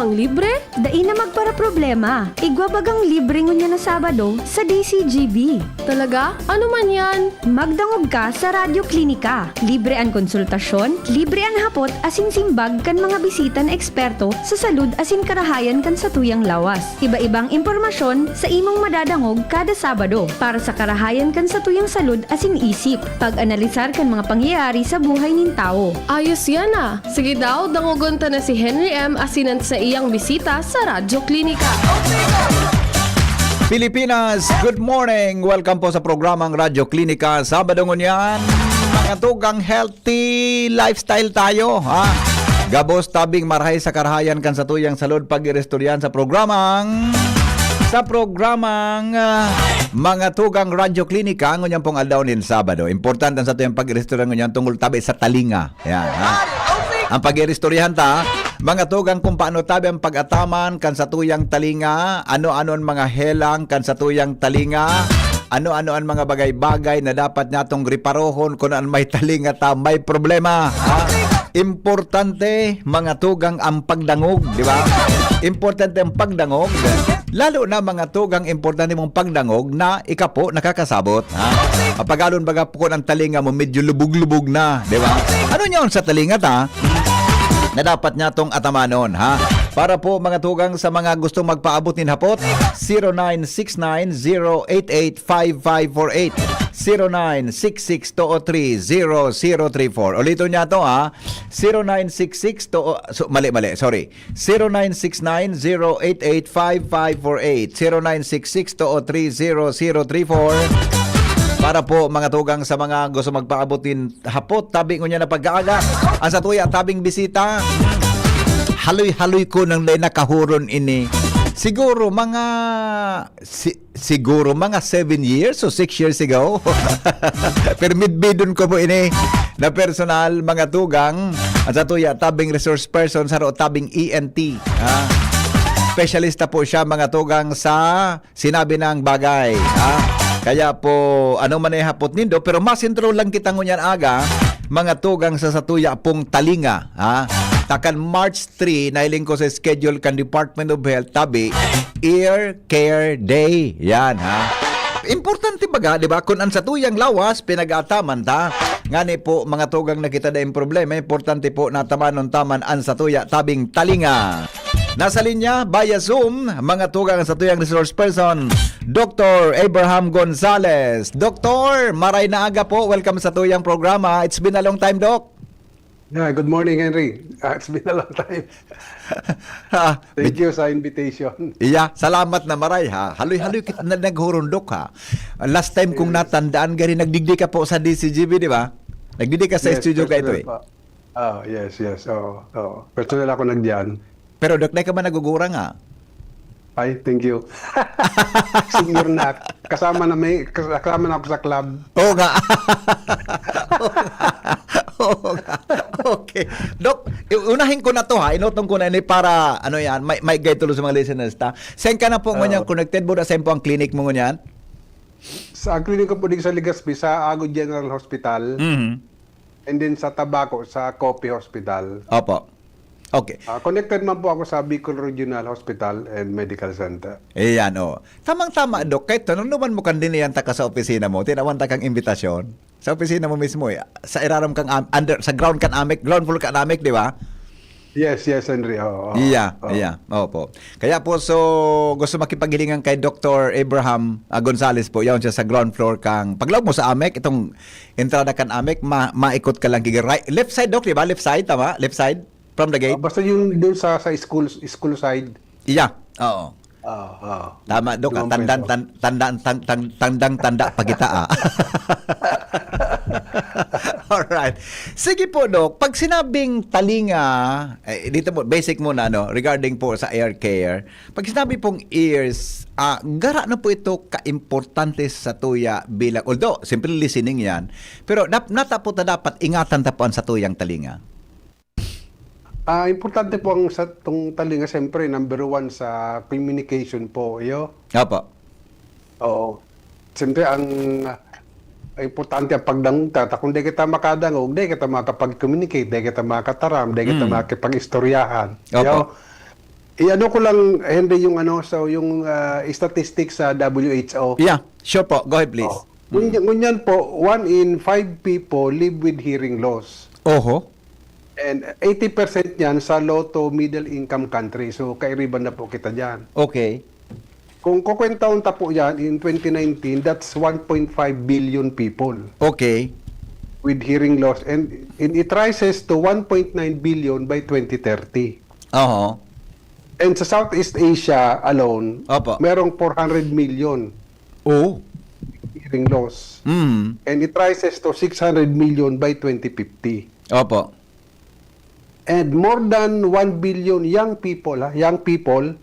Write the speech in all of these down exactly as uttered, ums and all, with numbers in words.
Ang libre? Dai na magparaproblema. Igwa bagang libre ngunyan na Sabado sa D C G B. Talaga? Ano man yan? Magdangog ka sa Radyo Klinika. Libre an konsultasyon, libre an hapot asin simbag kan mga bisita na eksperto sa salud asin karahayan kan satuyang lawas. Iba-ibang impormasyon sa imong madadangog kada Sabado para sa karahayan kan satuyang salud asin isip. Pag-analisar kan mga pangyayari sa buhay nin tawo. Ayos yan ah! Sige daw, dangogon ta na si Henry M asin an saiyang bisita sa Radyo Klinika. Pilipinas, good morning! Welcome po sa programang Radyo Klinika, Sabado ngunyan. Mga tugang healthy lifestyle tayo, ha? Gabos tabing marahay sa karahayan kan satuyang salud pag-iristoryahan sa programang sa programang ah, Mga Tugang Radyo Klinika ngunyan pong aldaw nin Sabado. Importante ang satuyang pag-iristoryahan ngunyan tungkol tabi sa talinga. Yan, ha? Ang pag-iristoryahan ta, mga tugang, kung paano tabi ang pag-ataman kan satuyang talinga, ano-ano an mga helang kan satuyang talinga, ano-ano an mga bagay-bagay na dapat natong reparohon kun an may talinga ta may problema. Ha? Importante, mga tugang, ang pagdangog, di ba? Importante ang pagdangog. Lalo na, mga tugang, importante mong pagdangog na ika po nakakasabot, ha? Mapagalon baga po kun ang talinga mo medyo lubog-lubog na, di ba? Ano niya sa talinga ta? Na dapat niya tong atamanon, ha? Para po, mga tugang, sa mga gustong magpaabot nin hapot, zero nine six nine zero eight eight five five four eight, zero nine six six two oh three zero zero three four. Uliton niya to, ha? Zero nine six six two, so, mali, mali, sorry. Zero nine six nine zero eight eight five five four eight, zero nine six six two oh three zero zero three four. Para po, mga tugang, sa mga gusto magpaabot nin hapot, tabi ngunyan na pagkaaga. Ang satuya tabing bisita, haloy-haloy ko nang dai nakahuron ini. Siguro mga si, siguro mga seven years o six years ago. Pero midbidon ko po ini na personal, mga tugang. Ang satuya tabing resource person, saro tabing E N T. Ha? Espesyalista po siya, mga tugang, sa sinabi ng bagay, ha? Kaya po, ano man ay hapot nindo, pero masentro lang kita ngunyan aga, mga tugang, sa satuya pong talinga, ha? Takan March three, nahiling ko sa schedule kan Department of Health, tabi, Ear Care Day. Yan, ha? Importante baga, di ba? Kung ang satuyang lawas, pinag-aataman ta. Ngani po, mga tugang, na kita daing problema, importante po na tamanon taman ang satuya tabing talinga. Nasa linya, via Zoom, mga tugang, sa tuyang resource person, Doktor Abraham Gonzalez. Doktor, maray na aga po. Welcome sa tuyang programa. It's been a long time, Doc. Yeah, good morning, Henry. Ah, it's been a long time. Ha, Thank you sa invitation. Iya, salamat na maray, ha. Haloy-haloy kita na naghurundok, ha. Last time kong natandaan, gari nagdigdi ka po sa D C G B, di ba? Nagdigdi ka sa Yes, studio ka ito personal eh. pa. Ah, yes, yes. Oo, oo. Personal ako nagdiyan. Pero Doc, dai ka man nagugulang, ha. Ay, thank you. Senior na. Kasama na may kasama na ako sa club. Oo nga. Oo nga. Oo nga. Okay. Doc, i- unahin ko na to, ha. Inutong ko na ini para, ano yan, may, may guide tulo sa mga listeners ta. Saan ka na po ngunyan connected? Buda saan po ang clinic mo ngunyan? Sa clinic ko po din sa Legazpi, sa Ago General Hospital. Mhm. And then sa Tabaco, sa Coffee Hospital. Opo. Okay. Ah, connected man po ako sa Bicol Regional Hospital and Medical Center. Ayan, oh. Tamang-tama, Doc. Kahit nanunduman mo kan din yan taka sa opisina mo, tinawan ta kang imbitasyon. Sa opisina mo mismo, eh. Sa irarom kang am- under, sa ground kan AMEC, ground floor kan AMEC, di ba? Yes, yes, Henry. Oo, oo. Iya, Oo. iya. Opo. Kaya po, so, gusto makipaghilingan kay Doktor Abraham ah, Gonzalez po. Yaon siya sa ground floor kang, paglaog mo sa AMEC, itong entrada kan AMEC, ma maikot ka lang. Kiga, right, left side, Doc, di ba? Left side, tama? Left side? From the Ah, gate? basta yung doon sa, sa school, school side. Iya. Oo. Ah, ah. Tama, Doc. Ah. Doon Tandaan, po. tan, tandaan, tan, tan, tandang tanda pa kita, ah. Alright. Sige po, Doc. Pag sinabing talinga, eh, dito po, basic muna, no, regarding po sa ear care. Pag sinabi pong ears, ah, gara na po ito kaimportante sa tuya bilang, although, simple listening yan, pero nap, nata po ta dapat ingatan ta po ang satuyang talinga. Ah, importante po ang sa tong talinga, siyempre, number one sa communication po, iyo. Opo. Oo. Siyempre, ang ah, importante ang pagdangog ta. Ta kung di kita makadangog, di kita makapag-communicate, di kita makataram, di kita Mm. makipag-istoryahan. Opo. Iyo. I-ano ko lang, Henry, yung ano, so yung, ah, statistics sa W H O. Yeah, sure po. Go ahead, please. Oh. Ngunyan, ngunyan po, one in five people live with hearing loss. Oho. And eighty percent niyan sa low to middle income country. So, kairiban na po kita dyan. Okay. Kung kukwentahon ta po yan, in twenty nineteen, that's one point five billion people Okay. with hearing loss. And, and it rises to one point nine billion by twenty thirty. Oho. And sa Southeast Asia alone, Opo. merong four hundred million Oh. hearing loss. Mm. And it rises to six hundred million by twenty fifty. Opo. And more than one billion young people, ha, young people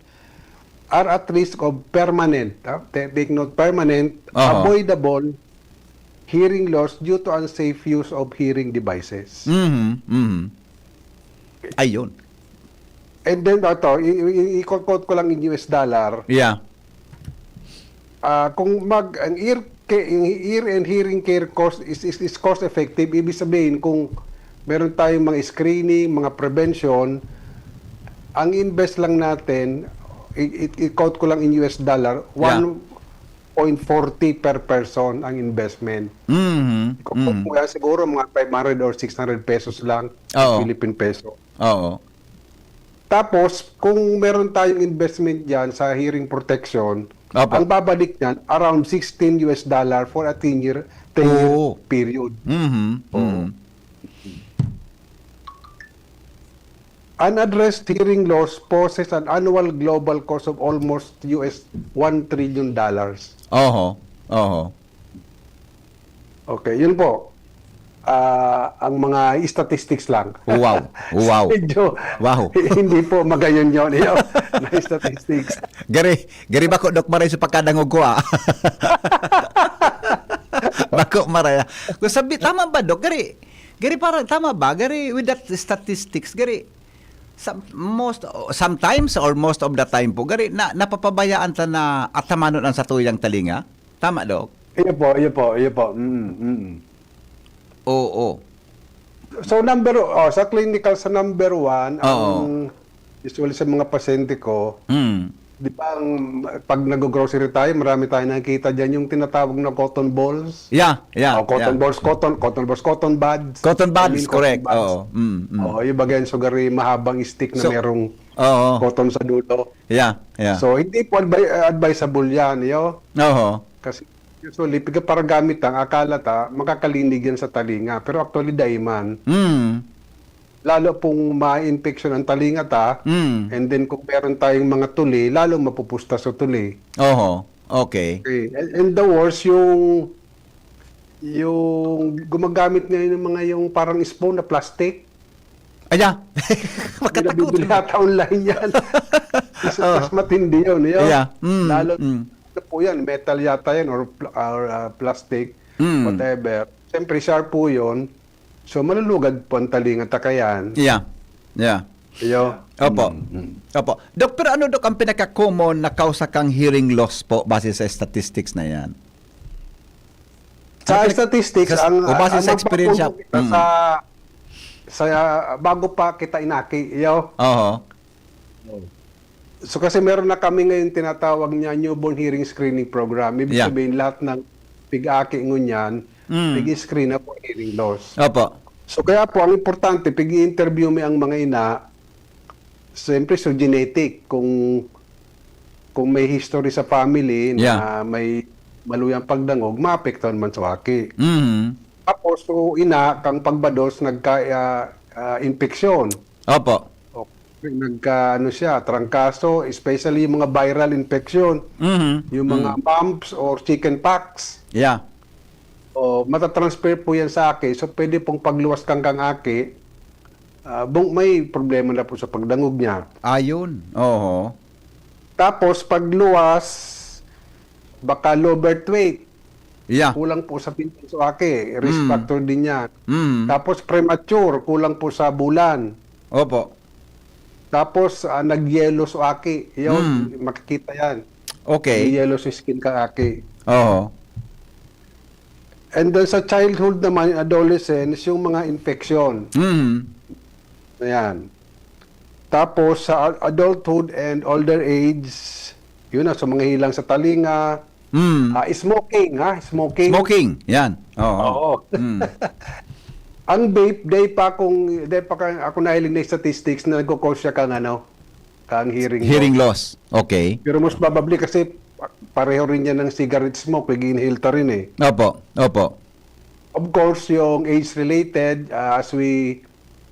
are at risk of permanent, ha, te- take note, permanent, Aha. avoidable hearing loss due to unsafe use of hearing devices. Mhm. Mhm. Ayun. And then, ito, i- i- i-quote ko lang in U S dollar. Yeah. Ah, kung mag ang ear ca- ear and hearing care cost is, is, is cost effective, ibig sabihin kung meron tayong mga screening, mga prevention, ang invest lang natin, i- i- i-quote ko lang in U S dollar, Yeah. one point forty per person ang investment. Mhm. Kung Mhm. kaya siguro mga five hundred or six hundred pesos lang, Oo. Philippine peso. Oo. Tapos, kung meron tayong investment dyan sa hearing protection, Opo. ang babalik niyan, around sixteen U S dollar for a ten-year, ten-year Oo. period. Mhm. Oo. Mhm. Unaddressed hearing loss poses an annual global cost of almost U S one trillion dollars. Oho. Oho. Okay, yun po. Ah, ang mga statistics lang. Wow. Wow. Medyo Wow. hindi po magayon yun. Yun, na statistics. Gari, gari bako, Doc, maray sa pagkadangog ko, ah. Bako maray, ah. Kung sabi, tama ba, Doc? Gari, gari parang, tama ba? Gari, with that statistics, gari, sa, most, sometimes or most of the time po, gari, na, napapabayaan ta na atamanon ang satuyang talinga? Tama, Doc? Iyo po, iyo po, iyo po. Mm, mm. Oo. So number, oh, sa clinical, sa number one, Oo. ang usually sa mga pasyente ko, Mm. di ba, ang, pag nag-grocery tayo, marami tayong nakikita dyan, yung tinatawag na cotton balls. Yeah, yeah. Oh, cotton yeah. balls, cotton, cotton balls, cotton buds. Cotton I buds, mean, correct. Cotton buds. Oo. Mm, mm. Oh, yung bagay yung sugar ray, mahabang stick na So, merong Oo. cotton sa dulo. Yeah, yeah. So, hindi po advi- advisable yan, yo. Oho. Kasi usually, piga para gamit ang akala ta, makakalinig yan sa talinga. Pero actually, dai man. Mm. Lalo pong ma-infection ang talinga ta, Mm. and then kung meron tayong mga tuli, lalo mapupusta sa tuli. Oho. Okay. Okay. And, and the worst, yung yung gumagamit ngayon ng mga yung parang spoon na plastic. Aya. Magkatago. Pinabibili yata online yan. Mas, Oo. mas matindi yun. Yun. Yeah. Mm, Lalo mm. na po yan, metal yata yan or, pl- or ah, plastic, Mm. whatever. Siyempre, sharp po yun. So, malulugad po ang talinga ta kayan. Yeah. Yeah. Iyo. Opo. Mm, mm. Opo. Doc, pero ano, Doc, ang pinaka-common na kausa kang hearing loss po base sa statistics na yan? Sa Ano pinag- statistics, sa- ang, o base ang sa experience magpapunto siya? kita Mm. sa, sa, bago pa kita inaki, iyo. Oho. So kasi meron na kami ngayon tinatawag niya newborn hearing screening program. Ibig Yeah. sabihin lahat ng pig-aki ngunyan, Mm. pig-screen na po hearing loss. Opo. So kaya po ang importante, pig-interview mi ang mga ina, siyempre so genetic, kung kung may history sa family na Yeah. may maluyang pagdangog, maapektuhan man sa aki. Mm. Tapos so ina, kang pagbados, nagka ah, ah, infeksyon. Opo. O, nagka ano siya, trangkaso, especially yung mga viral infection, Mhm. yung mga Mm. mumps or chicken pox. Yeah. O matatransfer po yan sa aki. So pwede pong pagluwas kang kang aki, ah, bung may problema na po sa pagdangog niya. Ayun. Oho. Tapos pagluwas, baka low birth weight. Yeah. Kulang po sa pinto so aki, risk Mm. factor din yan. Mm. Tapos premature, kulang po sa bulan. Opo. Tapos ah, nagyelo so aki. Yun, Mm. makikita yan. Okay. Nagyelo so skin ka aki. Oho. And then sa childhood naman, adolescence, yung mga infection. Mm. Ayan. Tapos sa ad- adulthood and older age, yun na, sa mga hilang sa talinga, Mm. ah, smoking, ha? Smoking. Smoking, yan. Oo. Oo. Mm. Ang vape, day pa akong, day pa ka, ako nahiling na statistics na nagko-cause siya kang ano, kang hearing Hearing loss. Loss. Okay. Pero most probably kasi pareho rin yan ng cigarette smoke, nag-inhale ta rin eh. Opo, opo. Of course, yung age-related, ah, as we,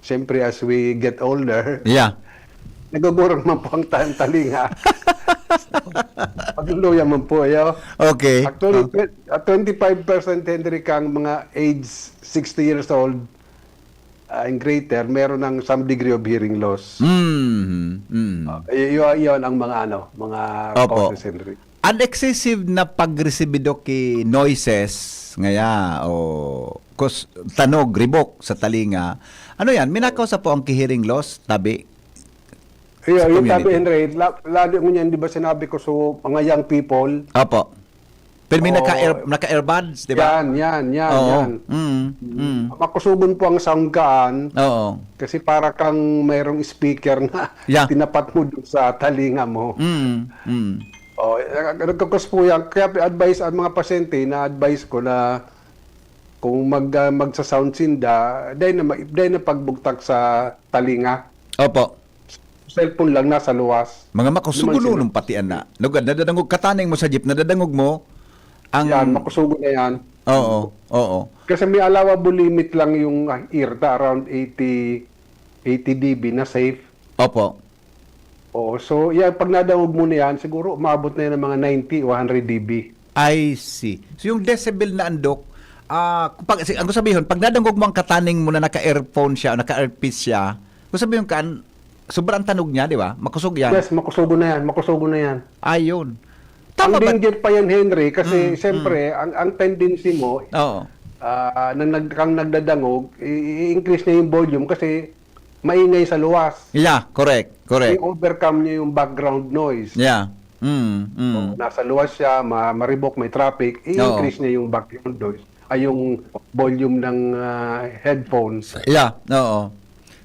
siyempre as we get older, Yeah. nagugurang man po ang ta- talinga. Pagluluya man po, yo. Okay. Actually, Oh. twe- ah, twenty-five percent, Henry, kang mga age sixty years old ah, and greater, meron ng some degree of hearing loss. Mm. Mm. Ah, y- y- yun ang mga ano, mga Opo. causes, Henry. An excessive na pagresibidok ki noises ngaya o kus tanog, ribok sa talinga. Ano yan? Minakaw sa po ang ki-hearing loss, tabi? Iyo, Sa yung community. Tabi, Henry, la- lalo mo niyan, di ba sinabi ko, so, mga young people, Opo. Pero may Oo. naka-air, naka-earbuds, di ba? Yan, yan, yan, Oo. yan. Mm. Mm. Makusugon po ang sound kaan Oo. kasi para kang mayroong speaker na Yeah. tinapat mo dun sa talinga mo. Mm. Mm. Oh, nagkakos po yan. Kaya advice ang mga pasyente, na-advise ko na kung mag, ah, magsa-sound sinda, dahil na, ma- dahil na pagbugtak sa talinga. Opo. Cellphone lang nasa luwas. Mga makusugon Naman sila. Nung pati ana. Lugad, nadadangog, katanay mo sa jeep, nadadangog mo ang... Yan, makusugon na yan. Oo, oo. Kasi may allowable limit lang yung ah, irta, around eighty, eighty D B na safe. Opo. Oo, so yan, pag nadangog mo na yan, siguro umabot na yan ng mga ninety o one hundred D B. I see. So yung decibel na andok, ah, kung pag, si- ang ko sabihon, pag nadangog mo ang kataning mo na naka-earphone siya, naka-earpiece siya, ko sabihon kan, sobrang tanog niya, di ba? Makusog yan. Yes, makusugon na yan, makusugon na yan. Ayun. Ang Tama ba? Danger pa yan, Henry, kasi Mm, siyempre, ang, ang tendency mo, Oo. ah, nang nag, kang nagdadangog, i- i-increase niya yung volume kasi maingay sa luwas. Yeah, correct, correct. I-overcome niya yung background noise. Yeah. Mm, mm. So, nasa luwas siya, ma- maribok, may traffic, i-increase niya yung background noise, ay yung volume ng ah, headphones. Yeah, oo.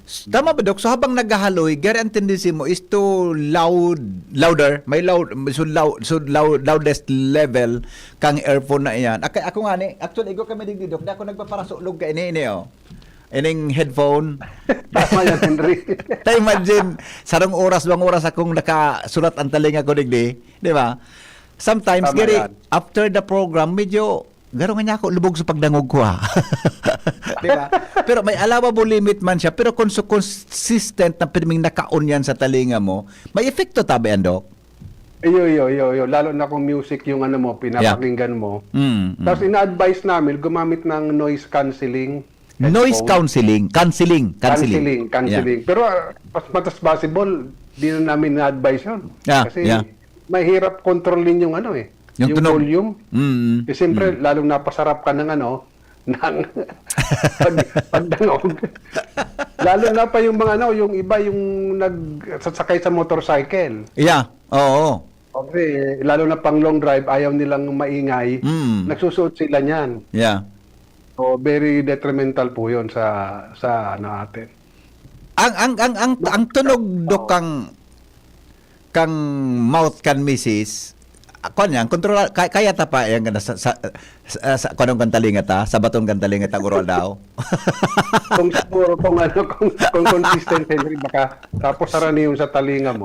S- Tama ba, Dok? So habang naghahaloy, gari ang tendency mo is to loud, louder, may loud, so, loud, so loud, loudest level kang earphone na iyan. Ak- ako nga ni, actually, igo kami digdi, Dok, di ako nagpaparasulog ka ini, ini, oh. Ining headphone. Tama yan, Henry. Ta imagine, sarong oras, duwang oras akong nakasulat ang talinga ko digdi, di ba? Sometimes, Tama gari, yan. After the program, medyo garo nga niya ako lubog sa pagdangog ko, ha. Di ba? Pero may allowable limit man siya, pero kung so consistent na pirming naka-on yan sa talinga mo, may epekto tabi yan, Dok? Iyo, iyo, iyo, iyo. Lalo na kung music yung ano mo, pinapakinggan mo. Mm, mm. Tapos ina-advise namin gumamit ng noise cancelling Noise headphone. Counseling, canceling, canceling. Canceling, canceling. Pero ah, as much as possible, di na namin na-advise yun. Yeah, Kasi yeah. mahirap kontrolin yung ano eh, Yung yung, tunog. Volume. Mm. Eh, siyempre, lalong napasarap ka ng ano, ng pag, pagdangog. Lalo na pa yung mga ano, yung iba yung nagsasakay sa motorcycle. Yeah, oo. Kasi lalo na pang long drive, ayaw nilang maingay. Mm. Nagsusuot sila niyan. Yeah. So, very detrimental po yun sa sa ano atin. Ang ang ang ang, ang tunog do kang kang mouth kan misis, kuan yan, kontrol, kaya, kaya ta pa yan sa, sa, sa, sa kuan kan talinga ta, sa baton kan talinga ta, guro daw. Kung siguro, kung ano, kung, kung consistent, Henry, baka tapos sarani yung sa talinga mo.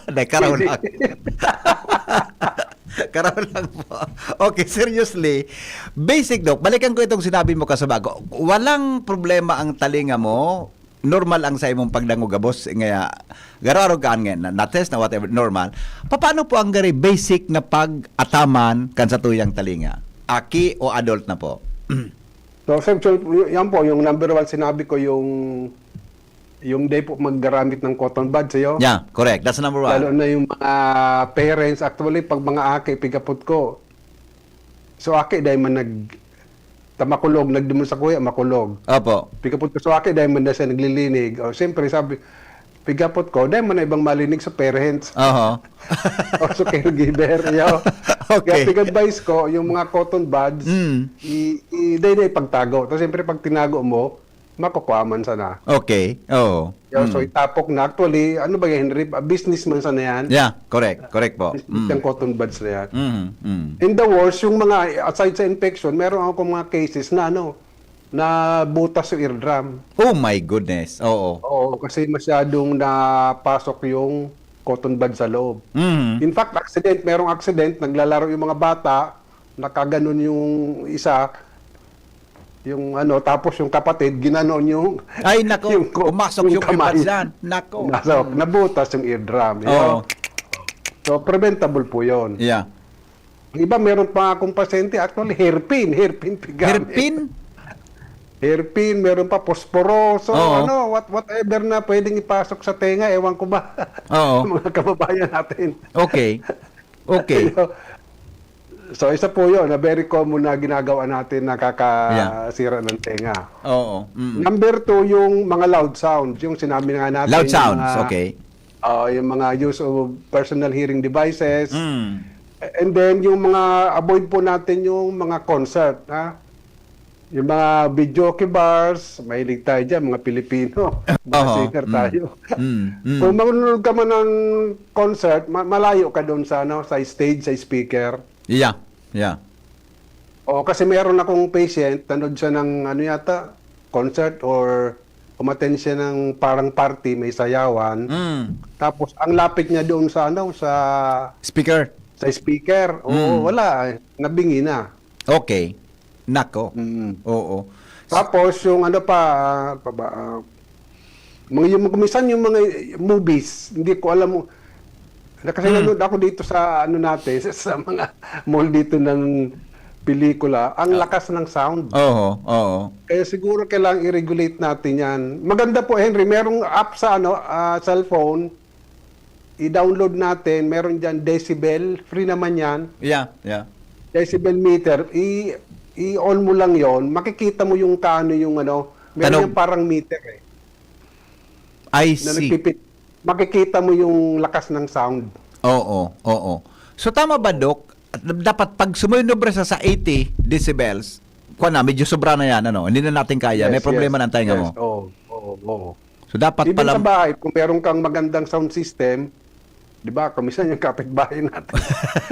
Dahil karaw lang. Karaw lang po. Okay, seriously. Basic, Doc. Balikan ko itong sinabi mo kasabago. Walang problema ang talinga mo. Normal ang sa imong pagdangog gabos. Ngaya, garo-aro ka nga, na, na-test na whatever, normal. Paano po ang gari basic na pag-ataman kan sa tuyang talinga? Aki o adult na po? So, sir, so, y- yan po, yung number one sinabi ko, yung yung day po maggaramit ng cotton buds sa'yo. Yeah, correct. That's number one. Lalo na yung mga parents. Actually, pag mga aki, pigapot ko. So, aki, dahil man nag... Tamakulog, nagdumon sa kuya, makulog. Opo. Pigapot ko sa aki, dahil man na siya naglilinig. O, siyempre, sabi, pigapot ko, dahil man na ibang malinig sa parents. Oho. O sa caregiver. Yo. Okay. Kaya pig-advise ko, yung mga cotton buds, Mm. i, i, dahil na ipagtago. Tapos, siyempre, pag tinago mo, makukuha man sana. Okay. Oo. Yeah, so Mm. itapok na. Actually, ano ba yan, Henry? Ah, business man sana yan. Yeah, correct. Correct po. Business yung Mm. cotton buds na yan. Mm. Mm. In the worst, yung mga, aside sa infection, meron akong mga cases na ano, na butas yung eardrum. Oh my goodness. Oo. Oo, kasi masyadong napasok yung cotton bud sa loob. Mm. In fact, accident, merong accident, naglalaro yung mga bata, nakaganon yung isa, yung ano, tapos yung kapatid, ginanon yung Ay, nako, yung ko- pumasok yung yung kamay. earbuds dyan. Nako. Pumasok, nabutas yung eardrum. Yun. Oo. So, preventable po yun. Yeah. Ang iba, meron pa akong pasyente, actually, hairpin, hairpin pigamit. Hairpin? Hairpin, meron pa, posporoso, Oo. ano, what, whatever na pwedeng ipasok sa tenga, ewan ko ba. Oo. Mga kababayan natin. Okay. Okay. So, isa po yun, na very common na ginagawa natin, nakakasira ng tenga. Oo. Mm. Number two, yung mga loud sounds, yung sinabi nga natin. Loud yung sounds, mga, okay. ah, yung mga use of personal hearing devices. Mm. And then, yung mga avoid po natin yung mga concert, ha? Yung mga videoke bars, mahilig tayo dyan, mga Pilipino. Mga Oho. singer Mm. tayo. Mm. Mm. Kung manunood ka man ng concert, ma- malayo ka doon sa, ano, sa stage, sa speaker. Yeah. Yeah. O, kasi meron akong patient, nanood siya ng ano yata, concert or umattend siya ng parang party, may sayawan. Mm. Tapos, ang lapit niya doon sa ano, sa Speaker. sa speaker. Oo, Mm. wala eh. Nabingi na. Okay. Nako. Mm. Oo. Tapos, yung ano pa, ah, pa ba, ah, mga, yung, minsan yung mga movies, hindi ko alam mo, na kasi Hmm. nanood ako dito sa ano natin, sa, sa mga mall dito ng pelikula, ang lakas ng sound. Oo, oo. Kaya siguro kailangan i-regulate natin yan. Maganda po, Henry, merong app sa ano, ah, cellphone, i-download natin, meron dyan decibel, free naman yan. Yeah, yeah. Decibel meter, i i-on mo lang yon, makikita mo yung kaano yung ano, meron Tanog. Yung parang meter eh, I na see. Nagpipit, makikita mo yung lakas ng sound. Oo, oo. So tama ba, Doc? Dapat pag sumunod na sa, sa eighty decibels, kuwan na, medyo sobra na yan, ano? Hindi na natin kaya. May Yes, problema yes, ng tenga yes. mo. Oo, oo, oo. So dapat Even pala. Sa bahay, kung meron kang magandang sound system, di ba, kung minsan yung kapitbahay natin,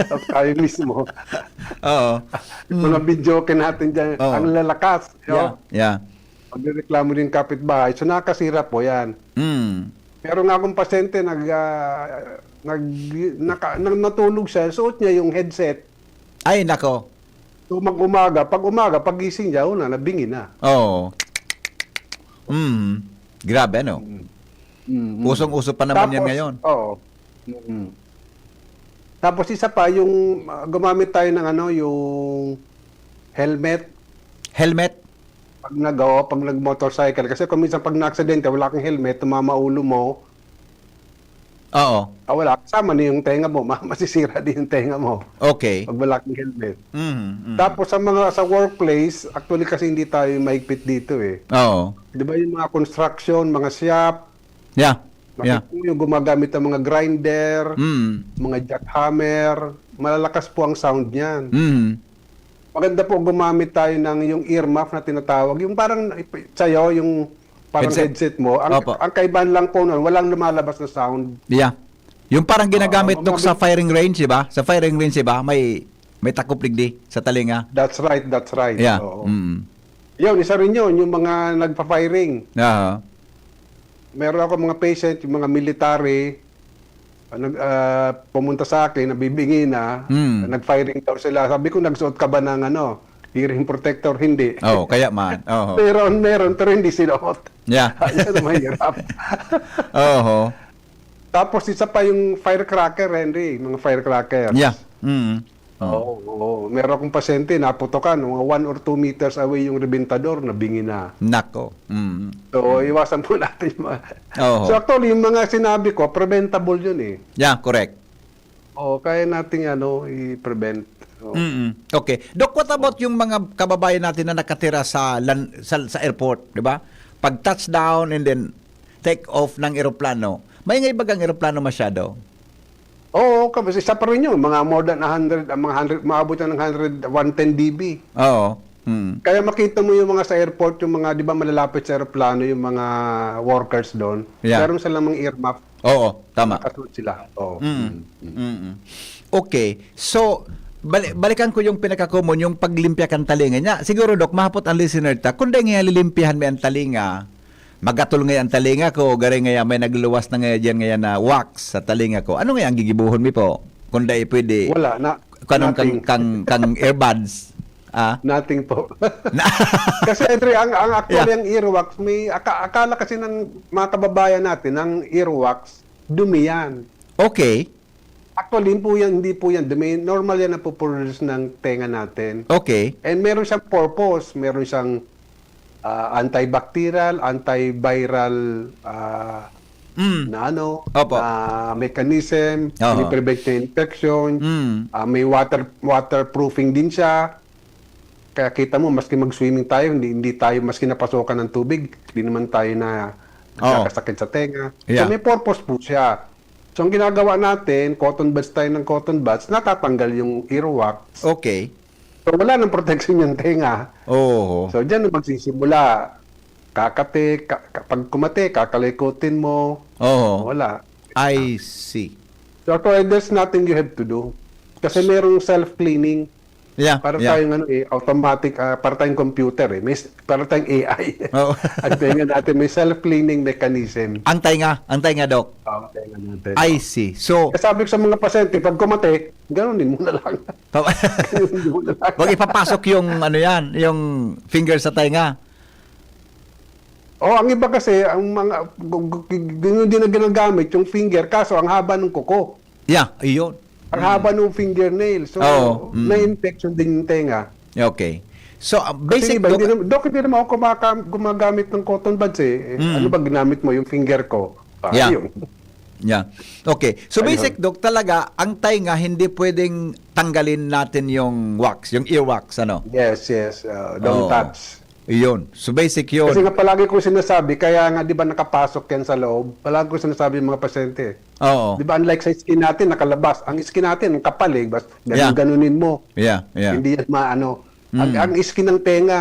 o tayo mismo, Oo. mga videoke natin dyan, Oo. Ang lalakas. Yeah, No? yeah. Magreklamo din yung kapitbahay. So, nakakasira po yan. Mm. Meron nga akong pasyente, nag, ah, nag, naka, nang natulog siya, suot niya yung headset. Ay, nako. So, mag-umaga, pag umaga, pagising niya, una, nabingi na. Oo. Mm. Grabe, ano? Mm. Usong-uso pa naman yan ngayon. Oo. Mm. Tapos isa pa, yung ah, gumamit tayo ng ano, yung helmet Helmet? pag nag, oo, pag nag-motorcycle. Kasi kung minsan pag na-aksidente, wala kang helmet, tumama ulo mo, Oo. ah, wala, kasama na yung tenga mo, ma- masisira din yung tenga mo Okay. pag wala kang helmet. Mm, mm. Tapos sa mga sa workplace, actually kasi hindi tayo mahigpit dito eh. Oo. Di ba yung mga construction, mga shop, Yeah. Yeah. makikita mo yung gumagamit ng mga grinder, Mm. mga jackhammer, malalakas po ang sound niyan. Mm. Maganda po gumamit tayo ng yung earmuff na tinatawag, yung parang sa'yo, yung parang Headset. Headset mo. Ang, Opo. Ang kaibahan lang po nun, walang lumalabas na sound. Yeah. Yung parang ginagamit Oo, Doc, mga sa firing range, di ba? Sa firing range, di ba? May may takop ligdi sa talinga. That's right, that's right. Yeah. Oo. Mm. Yun, isa rin yun, yung mga nagpa-firing. Aha. Meron ako mga patient, yung mga military, ah, nag, ah, pumunta sa akin, nabibingi na, Mm. nag-firing daw sila. Sabi ko, "Nagsuot ka ba ng ano, hearing protector?" Hindi. Oh, kaya man. Oo. Meron, meron, pero hindi sinuot. Yeah. Ayun ang mahirap. Oo. Tapos isa pa yung firecracker, Henry, mga firecracker. Yeah. Mm. Oo, oo. Meron akong pasyente, naputokan, mga one or two meters away yung rebentador, nabingi na. Nako. Mm. So, iwasan po natin yung mga... Oo. So, actually, yung mga sinabi ko, preventable yun eh. Yeah, correct. Oo, kaya natin ano, i-prevent. Oo. Mm. Okay. Doc, what about yung mga kababayan natin na nakatira sa lan- sa, sa airport, di ba? Pag touchdown and then take off ng eroplano, may nga ibagang eroplano masyado? Oo, kasi isa pa rin yun. Mga more than a hundred, ang mga hundred, maabot na ng hundred, one ten D B. Oo. Mm. Kaya makita mo yung mga sa airport, yung mga, di ba, malalapit sa aeroplano, yung mga workers doon. Yeah. Meron silang mga earmuff. Oo, tama. Nakasuot sila. Oo. Mm. Mm. Mm-mm. Okay. So, bali-, balikan ko yung pinaka-common, yung paglimpya kan talinga niya. Siguro, Doc, mahapot ang listener ta, kung dai nga lilimpihan mi ang talinga, magatol nga ang talinga ko, gari nga may nagluwas na nga diyan nga na wax sa talinga ko. Ano nga ang gigibuhon mi po? Kung dai pwede, Wala na. Kanong kang, Nothing. kang, kang earbuds? Ah? Nothing po. Na- Kasi, Andre, ang, ang actually, Yeah. ang earwax, may aka-, akala kasi ng mga kababayan natin, ang earwax, dumi yan. Okay. Actually, hindi po yan, hindi po yan dumi. Normal yan ang puproduce ng tenga natin. Okay. And meron siyang purpose, meron siyang, ah, antibacterial, antiviral, ah, Mm. na ano, Opo. na mechanism, Oho. piniprevent niya infection, Mm. ah, may water, waterproofing din siya. Kaya kita mo, maski mag-swimming tayo, hindi, hindi tayo, maski napasokan ng tubig, hindi naman tayo na Oo. nagkakasakit sa tenga. So, Yeah. may purpose po siya. So, ang ginagawa natin, cotton buds tayo ng cotton buds, natatanggal yung earwax. Okay. So, wala nang protection yung tenga. Oo. So, dyan na magsisimula. Kakate, ka-, ka-, pag kumate, kakalikutin mo. Oo. Wala. I see. So, actually, there's nothing you have to do. Kasi merong self-cleaning. Yeah, Para yeah. tayong ano eh, automatic, ah, para tayong computer eh. May s-, para tayong A I. Oo. Ang tenga natin, may self-cleaning mechanism. Ang tainga, ang tainga, Doc. Oo, ang tenga natin. I see. So, Kaya sabi ko sa mga pasyente, pag kumate, ganunin mo na lang. Ganunin mo na lang. Wag ipapasok yung ano yan, yung finger sa tainga. Oh, ang iba kasi, ang mga, gu-, gu-, gu-, yun din ang ginagamit, yung finger, kaso ang haba ng kuko. Yeah, iyon. Ang Mm. haba ng fingernail. So, Oo, mm. may infection din yung tenga. Okay. So, uh, Kasi basic, iba, Doc, hindi naman, Doc, hindi naman ako kumaka-, gumagamit ng cotton buds eh. Eh, Mm. ano ba ginamit mo? Yung finger ko. Ah, Yeah. yun. Yeah. Okay. So, Ayun. basic, Doc, talaga, ang tainga, hindi pwedeng tanggalin natin yung wax, yung earwax, ano? Yes, yes. Uh, don't Oo. touch. Iyon. So, basic yun. Kasi nga palagi kong sinasabi, kaya nga, di ba, nakapasok yan sa loob, palagi kong sinasabi yung mga pasyente. Oo. Di ba, unlike sa skin natin, nakalabas. Ang skin natin, ang kapal eh. Bas-, ganun-, Yeah. ganunin mo. Yeah, yeah. Hindi yan maano. Ang, Mm. ang skin ng tenga,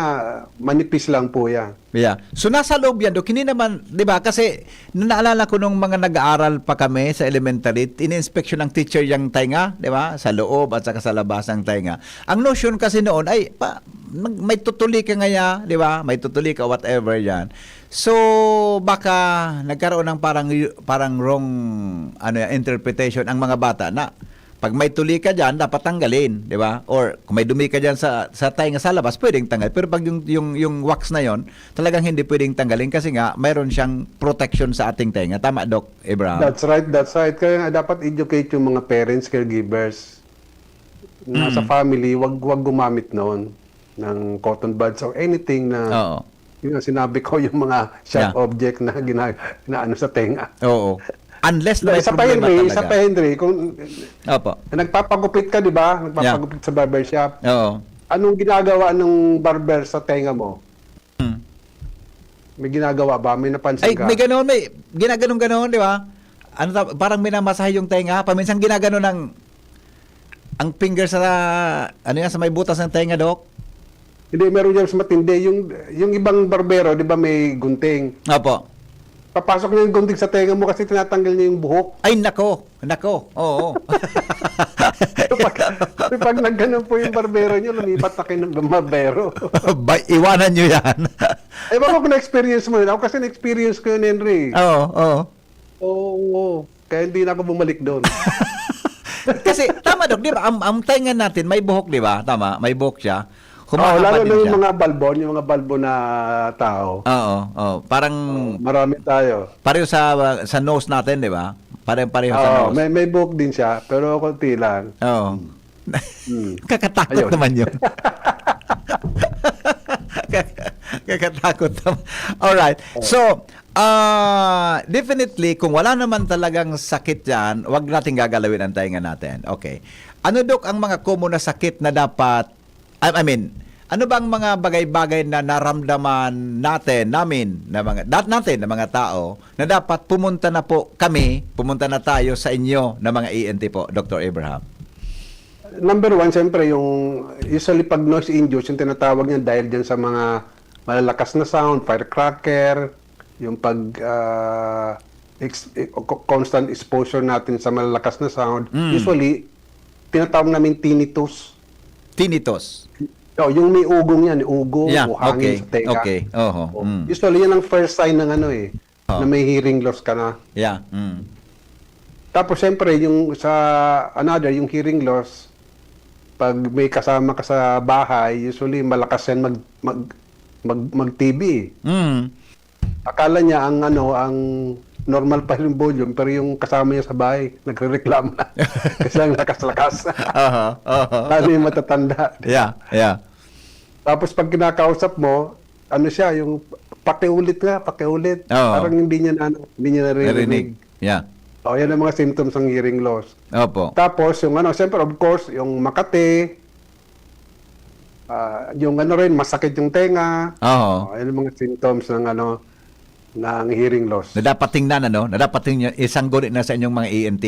manipis lang po yan. Yeah. So, nasa loob yan, Dok. Hindi naman, di ba? Kasi, na-, naalala ko nung mga nag-aaral pa kami sa elementary, ini-inspeksyon ng teacher yung tainga, di ba? Sa loob at saka sa labas ng tainga. Ang notion kasi noon ay, pa, mag-, may tutuli ka ngaya, di ba? May tutuli ka, whatever yan. So, baka nagkaroon ng parang, parang wrong, ano yan, interpretation ang mga bata na pag may tuli ka dyan, dapat tanggalin, di ba? Or kung may dumi ka dyan sa, sa tainga sa labas, pwedeng tanggal. Pero pag yung, yung, yung wax na yon, talagang hindi pwedeng tanggalin kasi nga, mayroon siyang protection sa ating tainga. Tama, Doc Abraham? That's right, that's right. Kaya nga, dapat educate yung mga parents, caregivers. Na sa Mm. family, wag, wag gumamit noon ng cotton buds or anything na, Oo. yun nga, sinabi ko, yung mga sharp Yeah. object na gina-, na ano sa tenga. Oo. Unless na may Isa pa, problema Henry, isa talaga. pa, Henry, kung Opo. nagpapagupit ka, di ba? Yeah. Nagpapagupit sa barbershop. Oo. Anong ginagawa ng barber sa tenga mo? Hmm. May ginagawa ba? May napansin Ay, ka? may ganon, may ginaganon-ganon, di ba? Ano ta-, parang minamasahe yung tenga. Paminsan ginaganon ng, ang finger sa, ano yan, sa may butas ng tenga, Doc? Hindi, meron dyan mas matindi. Yung, yung ibang barbero, di ba, may gunting? Opo. Papasok niya yung gunting sa tenga mo kasi tinatanggal niya yung buhok. Ay, nako. Nako. Oo. So, pag, so, pag nagganon po yung barbero niyo, lumipat na kayo ng barbero. Ba, iwanan niyo yan. Ewan ko kung na-experience mo yun. Ako kasi na-experience ko yun, Henry. Oo, oo. Oo, oo. Kaya hindi na ako bumalik doon. Kasi, tama, Dok, di ba? Ang, ang tainga natin, may buhok, di ba? Tama, may buhok siya. Oo, Humahaba lalo din na yung siya. mga balbon, yung mga balbon na tao. Oo, oo. Parang Oo, marami tayo. pareho sa, sa nose natin, di ba? Parang pareho sa Oo, nose. may, may buhok din siya, pero konti lang. Oo. Hmm. Kakatakot Ayun. naman yun. Kakatakot naman. Alright. Oo. So, ah, definitely, kung wala naman talagang sakit yan, wag natin gagalawin ang tainga natin. Okay. Ano, Dok, ang mga common na sakit na dapat, I, I mean, ano bang mga bagay-bagay na naramdaman natin, namin, na mga, dat-, natin, na mga tao, na dapat pumunta na po kami, pumunta na tayo sa inyo na mga E N T po, Doctor Abraham? Number one, siyempre, yung usually pag noise induced, yung tinatawag niya dahil dyan sa mga malalakas na sound, firecracker, yung pag, ah, ex-, eh, co-, constant exposure natin sa malalakas na sound, Mm. usually, tinatawag namin tinnitus. Tinnitus. Oh, yung may ugong yan, ugo Yeah, o hangin okay, sa tenga. okay. Oho, Oh, mm. Usually, yan ang first sign ng ano eh, Oh. na may hearing loss ka na. Yeah, mm. Tapos, siyempre, yung sa another, yung hearing loss, pag may kasama ka sa bahay, usually, malakas yan mag, mag, mag, mag-T V eh. Mm. Akala niya ang ano, ang normal pa yung volume, pero yung kasama niya sa bahay, nagrereklamo na. Kasi ang lakas-lakas. Aha, aha. Lalo yung matatanda. Yeah, yeah. Tapos pag kinakausap mo, ano siya, yung pakiulit nga, pakiulit. Oo. Parang hindi niya na, hindi niya naririnig. Narinig. Yeah. O, yan ang mga symptoms ng hearing loss. Opo. Tapos, yung ano, siyempre, of course, yung makati, ah, yung ano rin, masakit yung tenga. Oo. O, yan ang mga symptoms ng ano, ng hearing loss. Na dapat tingnan, ano? Na dapat tingnan, isangguni na sa inyong mga E N T.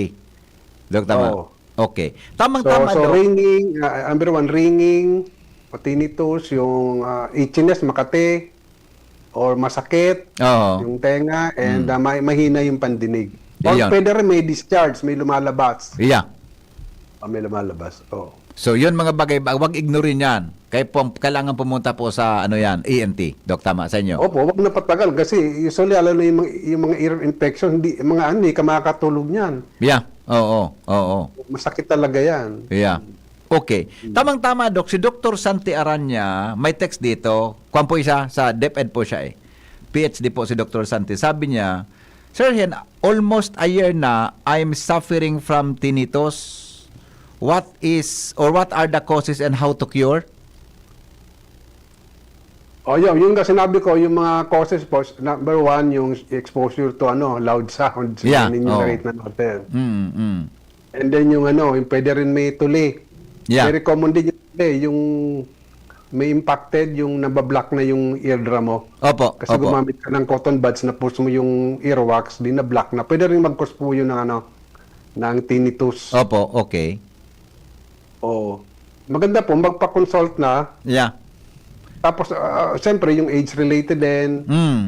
Doc, tama? Oo. Okay. Tamang-tama, So, so Doc. ringing, ah, number one, ringing, o tinnitus, yung, ah, itchiness, makati, or masakit Oo. yung tenga, and, Mm. ah, may, mahina yung pandinig. Or Iyon. pwede rin may discharge, may lumalabas. Yeah. Ah, may lumalabas. Oh. So, yun mga bagay, ba-, wag ignorin yan. Kaya po, kailangan pumunta po sa, ano yan, E N T. Doc, tama sa inyo? Opo, wag na patagal kasi usually, alam na yung mga, yung mga ear infection, hindi, mga ano, hindi ka makakatulog niyan. Yeah. Oo, oo. Masakit talaga yan. Yeah. Okay. Hmm. Tamang-tama, Doc. Si Doktor Santi Aranya, may text dito. Kwan po isa, sa DepEd po siya eh. P H D po si Doktor Santi. Sabi niya, "Sir Hen, almost a year na I'm suffering from tinnitus. What is, or what are the causes and how to cure?" O, yun. Yung nga sinabi ko, yung mga causes po, number one, yung exposure to, ano, loud sounds. Yeah, Yun yung oo. narate na natin. Mm, mm. And then yung, ano, yung pwede rin may tuli. Yeah. Very common din yung tuli, yung may impacted, yung nabablock na yung eardrum mo. Opo, Kasi opo. gumamit ka ng cotton buds, na-push mo yung earwax, di na-block na. Pwede rin mag-cause po yun ng, ano, ng tinnitus. Opo, okay. Oo. Maganda po, magpa-consult na. Yeah. Tapos, ah, siyempre, yung age-related din. Mm.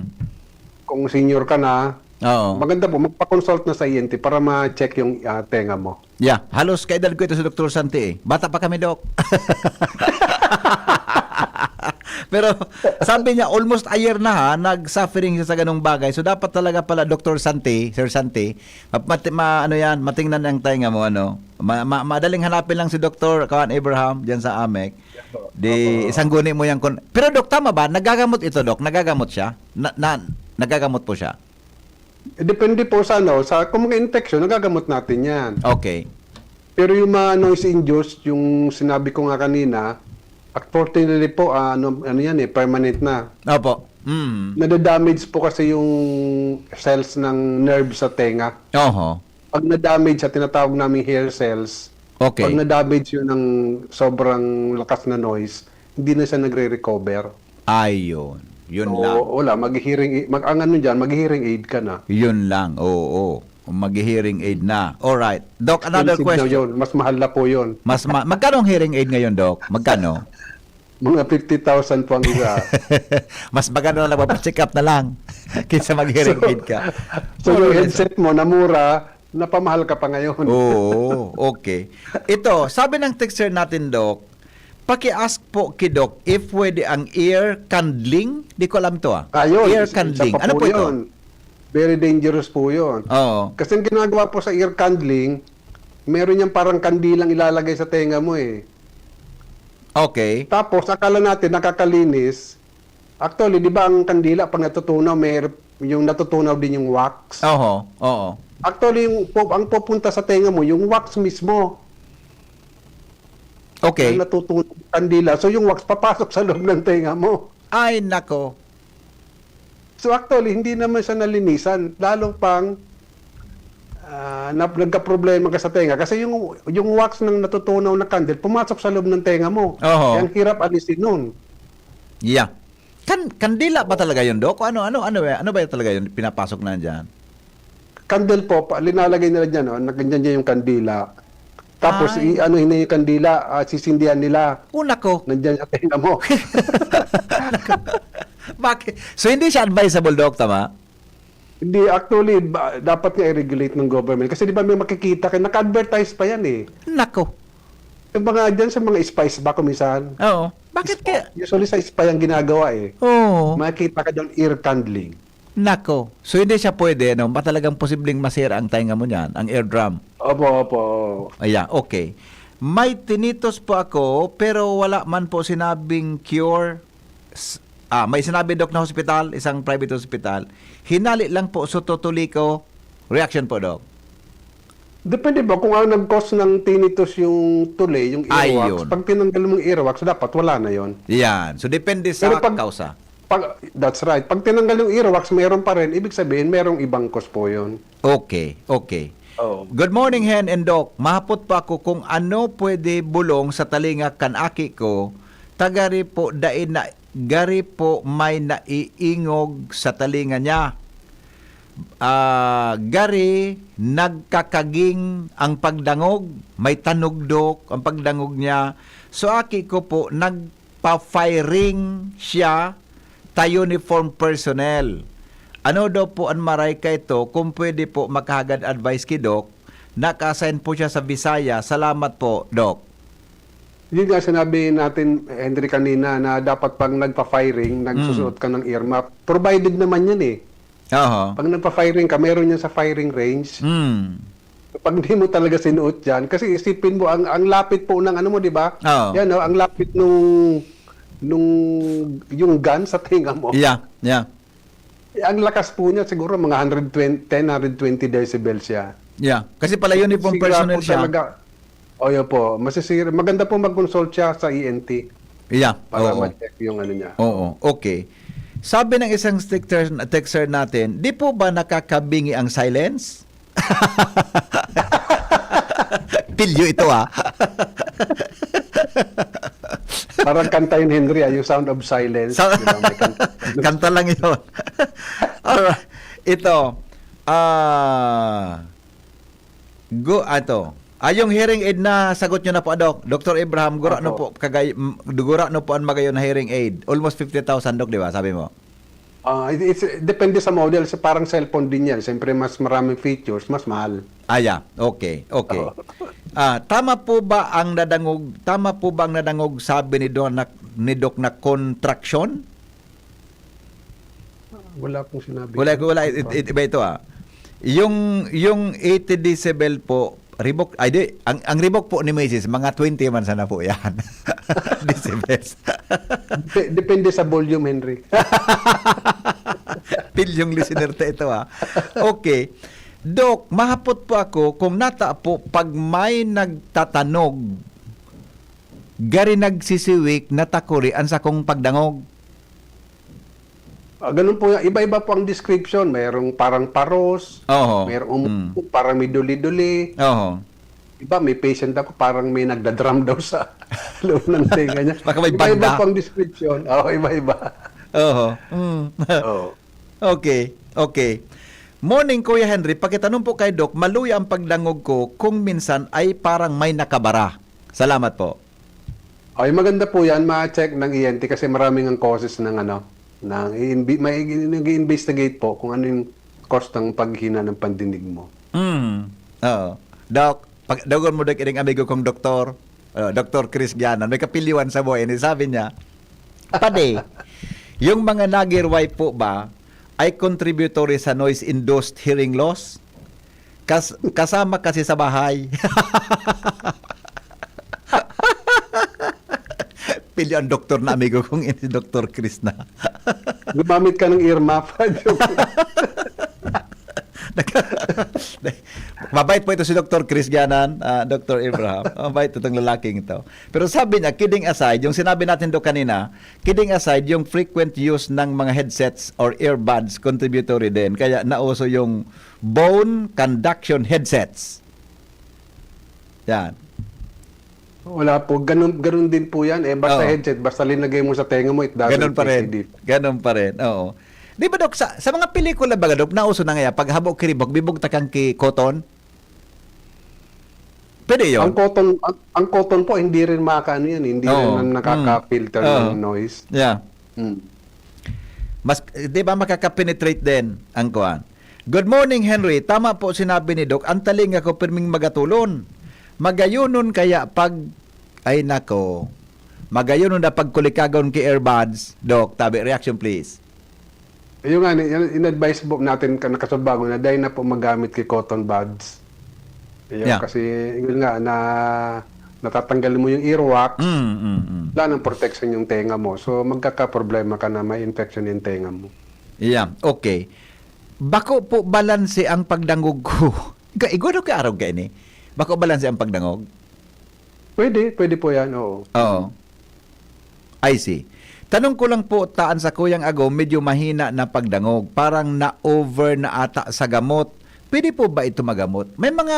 Kung senior ka na, Oo. maganda po, magpa-consult na sa E N T para ma-check yung, ah, tenga mo. Yeah. Halos kaedad ko ito si Doktor Santi eh. Bata pa kami, Doc. Pero sabi niya, almost a year na ha, nag-suffering siya sa ganung bagay. So, dapat talaga pala, Doktor Santi, Sir Santi, ma-, mati-, ma-, ano yan, matingnan ang tenga mo, ano. Ma-, ma-, madaling hanapin lang si Doktor Kuan Abraham diyan sa Amec. Yes po. Di, Opo. isangguni mo yan kun-, pero, Doc, tama ba? Nagagamot ito, Doc? Nagagamot siya? Na, na, nagagamot po siya? Eh, depende po sa, ano, sa, kung mga infection, nagagamot natin yan. Okay. Pero yung mga noise induced, yung sinabi ko nga kanina, unfortunately po, ah, ano, ano yan eh, permanent na. Opo. Mm. Nadadamage po kasi yung cells ng nerve sa tenga. Oho. Pag na-damage sa tinatawag naming hair cells, Okay. pag na-damage yun ng sobrang lakas na noise, hindi na siya nagre-recover. Ayun. Yun So, lang. wala, mag-hearing aid, mag-, ang ano dyan, mag-hearing aid ka na. Yun lang, oo. Mag-hearing aid na. Alright. Doc, another Expensive na question. yun. Mas mahal na po yun. Mas ma-, magkano ang hearing aid ngayon, Doc? Magkano? Mga fifty thousand po ang isa. Mas maganda na lang, magpa-check up na lang kaysa mag-hearing So, aid ka. so More yung or less. headset mo na mura, napamahal ka pa ngayon. Oo, okay. Ito, sabi ng texter natin, Doc, paki-ask po ki Doc if pwede ang ear candling. Di ko alam to, ah. Ah, yun. Ear Isa, isa candling. pa Ano po po ito? yun. Very dangerous po yun. Oo. Kasi ang ginagawa po sa ear candling, meron yang parang kandilang ilalagay sa tenga mo eh. Okay. Tapos, akala natin nakakalinis. Actually, di ba ang kandila, pag natutunaw, may, yung natutunaw din yung wax? Oho, oo. Actually, yung pu-, ang pupunta sa tenga mo, yung wax mismo. Okay. Ang natutunaw ng kandila. So, yung wax papasok sa loob ng tenga mo. Ay, nako. So, actually, hindi naman siya nalinisan. Lalo pang, ah, na, nagkaproblema ka sa tenga. Kasi yung, yung wax ng natutunaw na candle, pumasok sa loob ng tenga mo. Oho. Kaya ang hirap alisin nun. Yeah. Kan-, kandila ba talaga yun, Doc? O ano, ano, ano, ano ba talaga yun? Pinapasok na dyan? Candle po, pa, linalagay nila dyan, oh, naganyan niya yung kandila. Tapos, Ay. i-, ano, yun yung kandila, ah, sisindihan nila. Oh, nako. Nandyan sa tenga mo. Bakit? So, hindi siya advisable, Doc, tama? Hindi, actually, ba, dapat nga i-regulate ng government. Kasi di ba may makikita ka, naka-advertise pa yan eh. Nako. Yung mga dyan sa mga spice ba kumisan? Oo. Bakit Sp-, kaya? Usually sa spa yung ginagawa eh. Oo. Makikita ka doon, ear candling. Nako. So, hindi siya pwede, no? Ba talagang posibleng masira ang tainga mo niyan, ang eardrum? Opo, opo. Ayan, okay. May tinnitus po ako, pero wala man po sinabing cure. S-, ah, may sinabi, Doc, na hospital, isang private hospital. Hinali lang po, so tutuli ko. Reaction po, Doc. Depende ba kung ang nag-cause ng tinnitus yung tuli, yung earwax? Ayun. Pag tinanggal mong earwax, dapat wala na yon. Yan. So, depende sa Pero pag, kausa. Pag, that's right. Pag tinanggal yung earwax, meron pa rin. Ibig sabihin, merong ibang cause po yun. Okay, okay. Oo. Good morning, Hen and Doc. Mahapot pa ako kung ano pwede bulong sa talinga kan aki ko. Tagari po, dai na, gari po may naiingog sa talinga niya. Ah, gari nagkakaging ang pagdangog, may tanugdok ang pagdangog niya. So, aki ko po, nagpa-firing siya ta uniform personnel. Ano daw po an maray kaito? Kung pwede po, makahagad advice ki Doc. Naka-assign po siya sa Visayas. Salamat po, Doc. Yun nga sinabi natin, Henry, kanina na dapat pag nagpa-firing, Mm. nagsusuot ka ng earmuff. Provided naman yun eh. Aha. Pag nagpa-firing ka, meron yan sa firing range. Mm. Pag di mo talaga sinuot yan, kasi isipin mo, ang, ang lapit po ng ano mo, di ba? Oo. Yan, oh, ang lapit nung, nung, yung gun sa tenga mo. Yeah, yeah. Eh, ang lakas po niya, siguro mga hundred twenty, ten, hundred twenty decibels siya. Yeah. Kasi pala uniform Sigurado personnel po siya. talaga. O, yun po. Masisira. Maganda po mag-consult siya sa E N T Yeah. para Oo. ma-check yung ano niya. Oo. Okay. Sabi ng isang texter, texter natin, "Di po ba nakakabingi ang silence?" Pilyo ito, ah. Parang kanta yun, Henry, ah, yung Sound of Silence. Sa-, Di ba? May kanta. Kanta lang yun. Alright. Ito, ah, gu-, ato. Ah, yung hearing aid na sagot nyo na po, Doc. Doctor Abraham, gura no Opo. po, kagay-, m-, gura no po ang magayon na hearing aid. Almost fifty thousand, Doc, di ba? Sabi mo? Ah, it-, it's, depende sa model. Sa parang cellphone din yan. Siyempre, mas maraming features, mas mahal. Ah, yeah. Okay, okay. Oo. Ah, tama po ba ang nadangog, tama po ba ang nadangog sabi ni Doc na, ni Doc na kontraksyon? Wala pong sinabi Wala, ko. wala. It, it, iba ito, ah. Yung, yung eighty decibel po, Reebok, ay, di, ang, ang Reebok po ni Misis, mga twenty man sana po yan. Decibels. Pe-, depende sa volume, Henry. Pilyong listener ta ito, ah. Okay. Doc, mahapot po ako kung nata po pag may nagtatanog, gari nagsisiwik, natakuri an sakong pagdangog. Ah, ganun po yan. Iba-iba po ang description. Mayroong parang paros, Oho. mayroong Mm. parang may duli-duli. Oho. Iba, may patient ako, parang may nagda-drum daw sa loob ng tenga niya. Baka may Iba-iba banda. po ang description. Oo, iba-iba. Oho. Mm. Oo. Okay, okay. Morning, Kuya Henry. Pakitanong po kay Doc, maluya ang pagdangog ko kung minsan ay parang may nakabara. Salamat po. Ay, maganda po yan, ma-check ng E N T kasi maraming ang causes ng ano, ng i-invi-, may nag-i-investigate po kung ano yung cause ng paghina ng pandinig mo. Mm. Oo. Doc, pag, dagon mo, Doc, ining amigo kong doktor, uh, Doktor Chris Gianan, may kapiliwan sa buhay. Ni sabi niya, "Padi, yung mga nagirway po ba ay contributory sa noise-induced hearing loss? Kas-, kasama kasi sa bahay." Pilyo ang doktor na amigo kong ini, si Doktor Chris na. Gumamit ka ng earmuff. Joke. Mabait po ito si Doktor Chris Gianan, ah, Doktor Abraham. Mabait itong lalaking ito. Pero sabi niya, kidding aside, yung sinabi natin do kanina, kidding aside, yung frequent use ng mga headsets or earbuds, contributory din. Kaya nauso yung bone conduction headsets. Yan. Wala po. Ganun, ganun din po yan. Eh, basta Oo. headset, basta linagay mo sa tenga mo, it doesn't Ganun pa make a rin. difference. Ganun pa rin. Oo. Di ba, Dok, sa, sa mga pelikula ba, Dok, nauso na nga yan, pag habo ki Reebok, bibugtakan ki cotton? Pwede Ang yun. cotton, ang, ang cotton po, hindi rin makakaano yan, hindi Oo. rin nakaka-filter Mm. ng noise. Yeah. Mm. Mas, di ba, makaka-penetrate din ang kuan. Good morning, Henry. Tama po sinabi ni Doc, ang talinga ko pirming magatulon. Magayonon kaya pag, ay nako, magayonon na pagkulikagon ki earbuds. Doc, tabi, reaction please. Ayun nga, in-, in-advise po natin ka nakasubago na dahil na po magamit ki cotton buds. Ayun, Yeah. kasi yun nga, na natatanggal mo yung earwax, Mm, mm, mm. wala nang protection yung tenga mo. So, magkakaproblema ka na may infection yung tenga mo. Yeah, okay. Bako po balanse ang pagdangog ko. Ka-, igwano ka araw ka ini? Bako balanse ang pagdangog? Pwede, pwede po yan, oo. Oo. I see. Tanong ko lang po, taan sa kuyang ago, medyo mahina na pagdangog. Parang na-over na ata sa gamot. Pwede po ba ito magamot? May mga,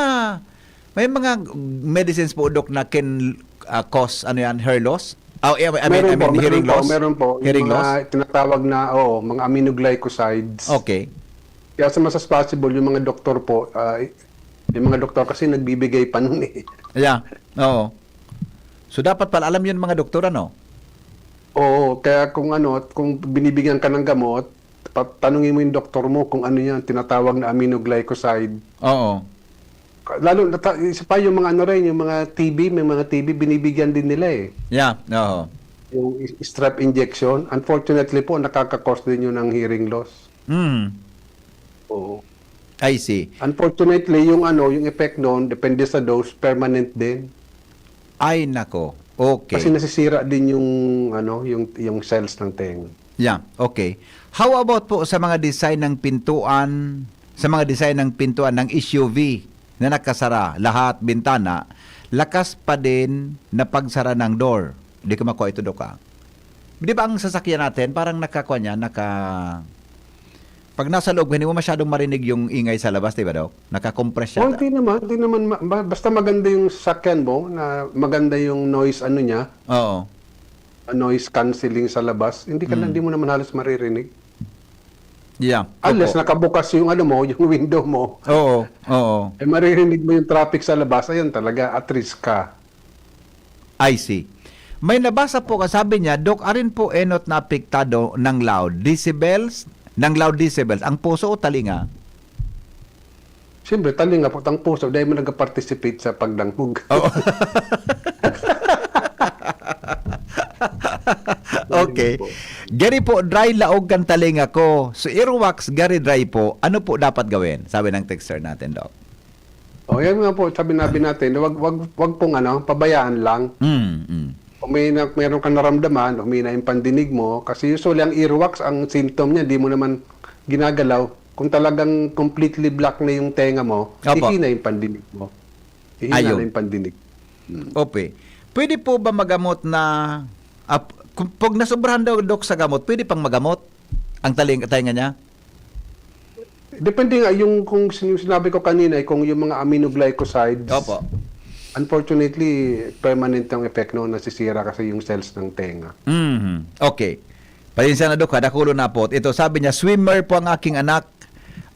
may mga medicines po, Doc, na can, ah, cause, ano yan, hair loss? Oh, I mean, meron I mean, po, meron hearing po, loss? Meron po. Hearing Yung mga loss? Tinatawag na, oo, mga aminoglycosides. Okay. Kaya sa mas possible, yung mga doktor po, ah, yung mga doktor kasi nagbibigay pa nun eh. Yeah. Oo. So, dapat pala alam yun mga doktor, ano? Oo, kaya kung ano, kung binibigyan ka ng gamot, pa-, tanungin mo yung doktor mo kung ano yan, tinatawag na aminoglycoside. Oo. Lalo na ta-, isa pa yung mga ano rin, yung mga T B, may mga T B, binibigyan din nila eh. Yeah. Oo. Yung i-, strep injection, unfortunately po, nakaka-cause din yun ng hearing loss. Mm. Oo. I see. Unfortunately, yung ano, yung effect noon, depende sa dose, permanent din. Ay, nako. Okay. Kasi nasisira din yung, ano, yung, yung cells ng tenga. Yeah, okay. How about po sa mga design ng pintuan, sa mga design ng pintuan ng S U V na nakasara lahat bintana, lakas pa din na pagsara ng door? Di ko makuha ito, Dok, ah. Di ba ang sasakyan natin, parang nakakuha niya, naka... Pag nasa loob, hindi mo masyadong marinig yung ingay sa labas, di ba, Dok? Naka-compress siya. Oh, hindi naman, hindi naman, ma-, ba-, basta maganda yung sasakyan mo, na maganda yung noise, ano niya, Oo. noise cancelling sa labas, hindi ka na, Mm. hindi mo naman halos maririnig. Yeah. Unless Opo. nakabukas yung ano mo, yung window mo. Oo, oo. Eh, maririnig mo yung traffic sa labas, ayun talaga, at risk ka. I see. May nabasa po ka, sabi niya, "Dok, arin po enot na apektado ng loud decibels, ng loud decibels, ang puso o talinga?" Siyempre, talinga po, ang puso, dahil mo nag-participate sa pagdangog. Oo. Okay. Po. "Gari po, dry laog kan talinga ko. So, earwax, gari dry po. Ano po dapat gawin?" Sabi ng texter natin, Doc. O, yan nga po, sabi nabi natin, wag, wag, wag pong ano, pabayaan lang. Mm, mm. Kung may na, meron kang naramdaman, humina yung pandinig mo, kasi usually ang earwax, ang symptom niya, di mo naman ginagalaw. Kung talagang completely black na yung tenga mo, Opo. hihina yung pandinig mo. Hihina Ayun. na yung pandinig. Hmm. Ope. Pwede po ba magamot na, ah, kung, pag nasobrahan daw, Dok, sa gamot, pwede pang magamot ang taling-, tainga niya? Depende nga, yung kung sin-, yung sinabi ko kanina, eh, kung yung mga aminoglycosides, Opo. Unfortunately, permanent ang effect noon, nasisira kasi yung cells ng tenga. Mhm. Okay. Pasensya na, Dok, ha, dakulo na po. Ito, sabi niya, "Swimmer po ang aking anak.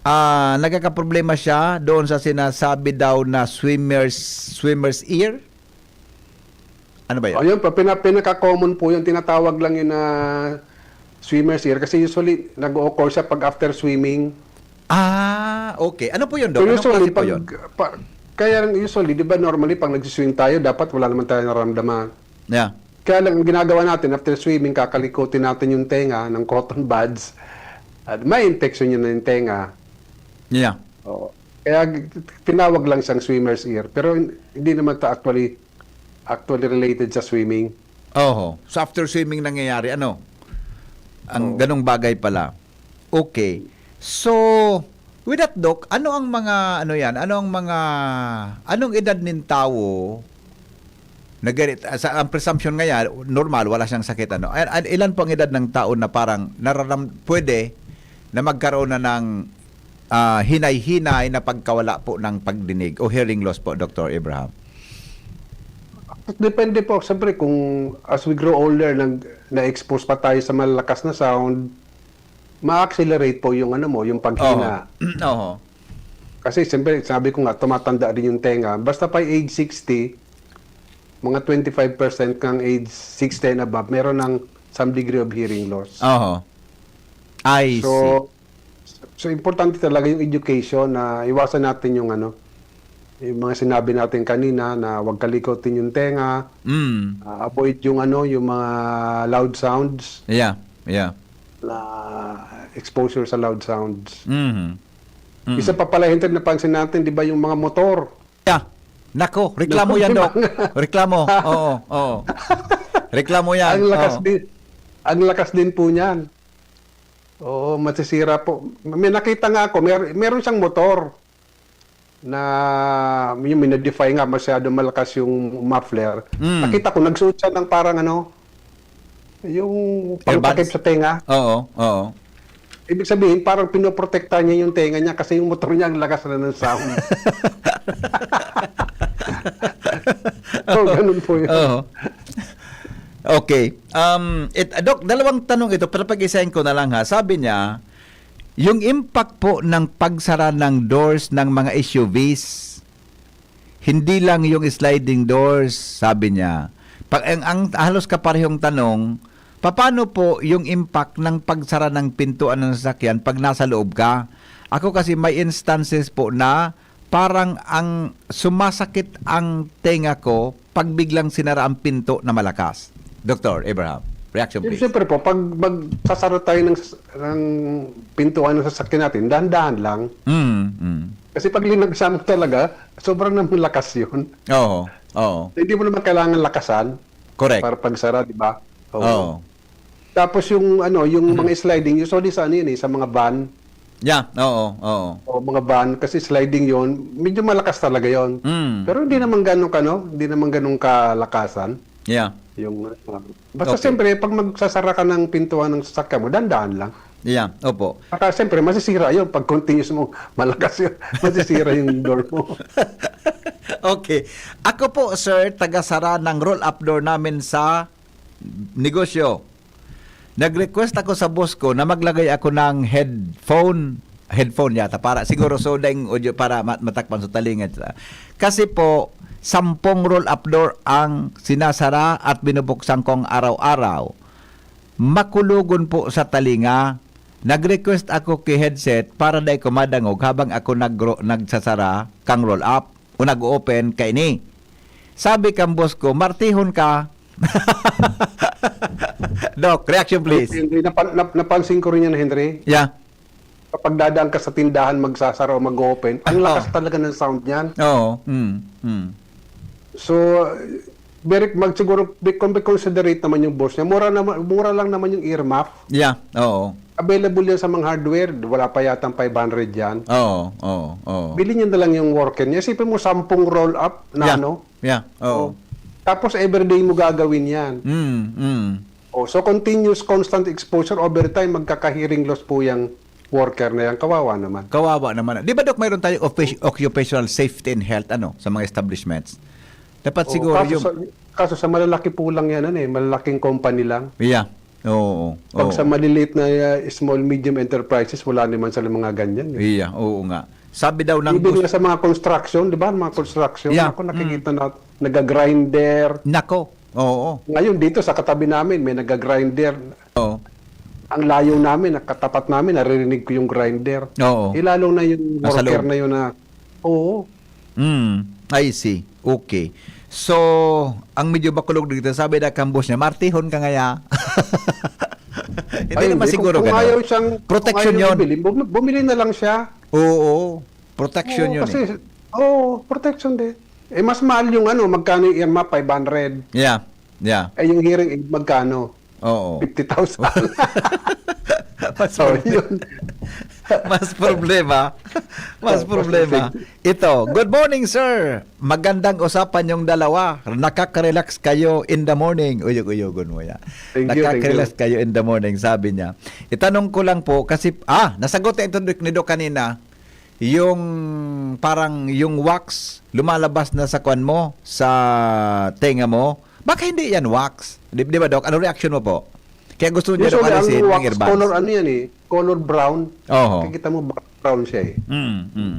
Ah, nagkakaproblema siya doon sa sinasabi daw na swimmer's, swimmer's ear." Ano ba yun? Ayun, pa, pina-, pinaka-common po yung tinatawag lang yun na swimmer's ear kasi usually nag-o-occur siya pag after swimming. Ah, okay. Ano po yun, Dok? So, Anong usually, klase po pag, yun? pa, kaya lang usually, di ba normally, pag nag-swim tayo, dapat wala naman tayo nararamdaman. Yeah. Kaya lang, ang ginagawa natin, after swimming, kakalikutin natin yung tenga ng cotton buds. At may infection yun na yung tenga. Yeah. Oo. Kaya g-, tinawag lang siyang swimmer's ear. Pero hin-, hindi naman ta actually, actually related sa swimming. Oho. So, after swimming nangyayari, ano? Ang Oo. ganong bagay pala. Okay. So, with that, Doc, ano ang mga, ano yan? Ano ang mga, anong edad nin tawo na ganit-, sa, ang presumption nga yan, normal, wala siyang sakit, ano? An-, an-, ilan po ang edad ng tao na parang nararam-, pwede na magkaroon na ng, ah, hinay-hinay na pagkawala po ng pagdinig o hearing loss po, Doktor Abraham? Depende po, siyempre, kung as we grow older, nag-, na-expose pa tayo sa malakas na sound, ma-accelerate po yung ano mo, yung paghina. Oho. Oho. Kasi siyempre, sabi ko nga, tumatanda rin yung tenga. Basta pa age sixty, mga twenty-five percent ng age sixty and above, meron ng some degree of hearing loss. Oho. I see. So, so importante talaga yung education na iwasan natin yung ano, yung mga sinabi natin kanina na huwag kalikotin yung tenga, Mm. ah, avoid yung ano, yung mga loud sounds, Yeah, yeah. na exposure sa loud sounds. Mhm. Mm. Isa pa pala, Henry, napansin natin, di ba, yung mga motor? Yeah. Nako, reklamo yan, Doc. Reklamo. Oo, oo. Reklamo yan. Ang lakas Oo. din, ang lakas din po niyan. Oo, masisira po. May nakita nga ako, mer meron siyang motor na yung minodify nga, masyado malakas yung muffler. Mm. Nakita ko, nagsuot siya ng parang ano, yung Earbuds? pangtakip sa tenga. Oo, oo. Ibig sabihin, parang pinoprotektahan niya yung tenga niya kasi yung motor niya, ang lakas na ng sound. So, ganun po yun. Oo. Okay. Um, it, Doc, dalawang tanong ito, pero pag-isahin ko na lang ha. Sabi niya, yung impact po ng pagsara ng doors ng mga S U Vs, hindi lang yung sliding doors, sabi niya. Pag, ang, ang halos kaparehong tanong, paano po yung impact ng pagsara ng pintuan ng sasakyan pag nasa loob ka? Ako kasi may instances po na parang ang sumasakit ang tenga ko pag biglang sinara ang pinto na malakas. Doctor Abraham, reaction please. Siyempre po, pag magsasara tayo ng, ng pintuan ng sasakyan natin, dahan-dahan lang. Mm, mm. Kasi pag linagsa mo talaga, sobrang namang lakas yun. Oo, oo. Hindi mo naman kailangan lakasan Correct. para pagsara, di ba? Oo. Tapos yung ano, yung mga sliding, usually sa ano yun eh, sa mga van. Yeah, oo, oo. O mga van, kasi sliding yun, medyo malakas talaga yon. Mm. Pero hindi naman ganun ka, no? Hindi naman ganun kalakasan. Yeah. Yung, uh, basta Okay. siyempre, pag magsasara ka ng pintuan ng sasakyan mo, dahan-dahan lang. Yeah, opo. Saka siyempre, masisira yun. Pag continuous mo, malakas yun, masisira yung door mo. Okay. Ako po, sir, taga-sara ng roll-up door namin sa negosyo. Nag-request ako sa boss ko na maglagay ako ng headphone. Headphone yata. Para siguro so daing audio para mat- matakpan sa talinga. Kasi po, sampung roll-up door ang sinasara at binubuksan kong araw-araw. Makulogon po sa talinga. Nag-request ako ki headset para dai ko madangog habang ako nagro- nagsasara kang roll-up o nag-open kaini. Sabi kang boss ko, "Martihon ka." Doc, reaction please. Henry, napan- nap- napansin ko rin yan, Henry. Yeah. Kapag dadaan ka sa tindahan, magsasara o mag-open, ang Oh. lakas talaga ng sound niyan. Oo. Mm. Mm. So, very, mag, siguro, be, kung be considerate naman yung boss niya, mura, naman, mura lang naman yung ear muff. Yeah. Oo. Available yan sa mga hardware, wala pa yatang five hundred yan. Oo. Oo. Oo. Bili niya na lang yung worker niya. Isipin mo, sampung roll-up na Yeah. ano. Yeah. Oo. Oh. Tapos everyday mo gagawin yan. Mm. Mm. Oh, so continuous, constant exposure, over time, magkaka-hearing loss po yung worker na yan. Kawawa naman. Kawawa naman. Di ba, Doc, mayroon tayong occupa- occupational safety and health ano sa mga establishments? Dapat Oh, siguro kaso, yung... sa, kaso sa malalaki po lang yan, ano eh, malalaking company lang. Yeah. Oo. Pag Oo. sa maliliit na uh, small, medium enterprises, wala naman sila mga ganyan. Eh. Iya, oo nga. Sabi daw ng Even gus- nga sa mga construction, di ba? Mga construction, Yeah. ako nakikita na nagga-grinder. Nako. Oo. Ngayon dito sa katabi namin, may nagga-grinder. Oo. Ang layo namin, nakatapat namin, naririnig ko yung grinder. Oo. Eh, lalo na yung Nasa worker loob. na yun na, oo. Mm, I see. Okay. So, ang medyo bakulog dito, sabi na kang boss niya, "Martihon ka ngaya." Hindi Ay, naman hindi. siguro Kung, kung ganun. ayaw siyang, Protection kung ayaw yun. Bumili, bum- bumili na lang siya. Oo. Protection Oo, yun kasi, eh. Oo, protection din. Eh, mas mahal yung ano, magkano yung ear muff? Five hundred. Yeah. Yeah. Eh, yung hearing aid, magkano? Oo. Fifty thousand. Mas, So, problema, yun. mas problema. Mas Oh, mas problema. problema. Ito, "Good morning, sir. Magandang usapan yung dalawa. Nakaka-relax kayo in the morning." Uyog-uyogon mo yan. Thank you, thank "Nakaka-relax kayo in the morning," sabi niya. Itanong ko lang po, kasi, ah, nasagot na ito ni Doc kanina, yung parang yung wax lumalabas na sa kwan mo, sa tenga mo. Baka hindi yan wax. Di, di ba, Doc? Ano reaction mo po? Kaya gusto niya daw Usually, ang alisin ng wax, earbuds. Color ano yan eh? Color brown. Oho. Nakikita mo, brown siya eh. Mm, mm.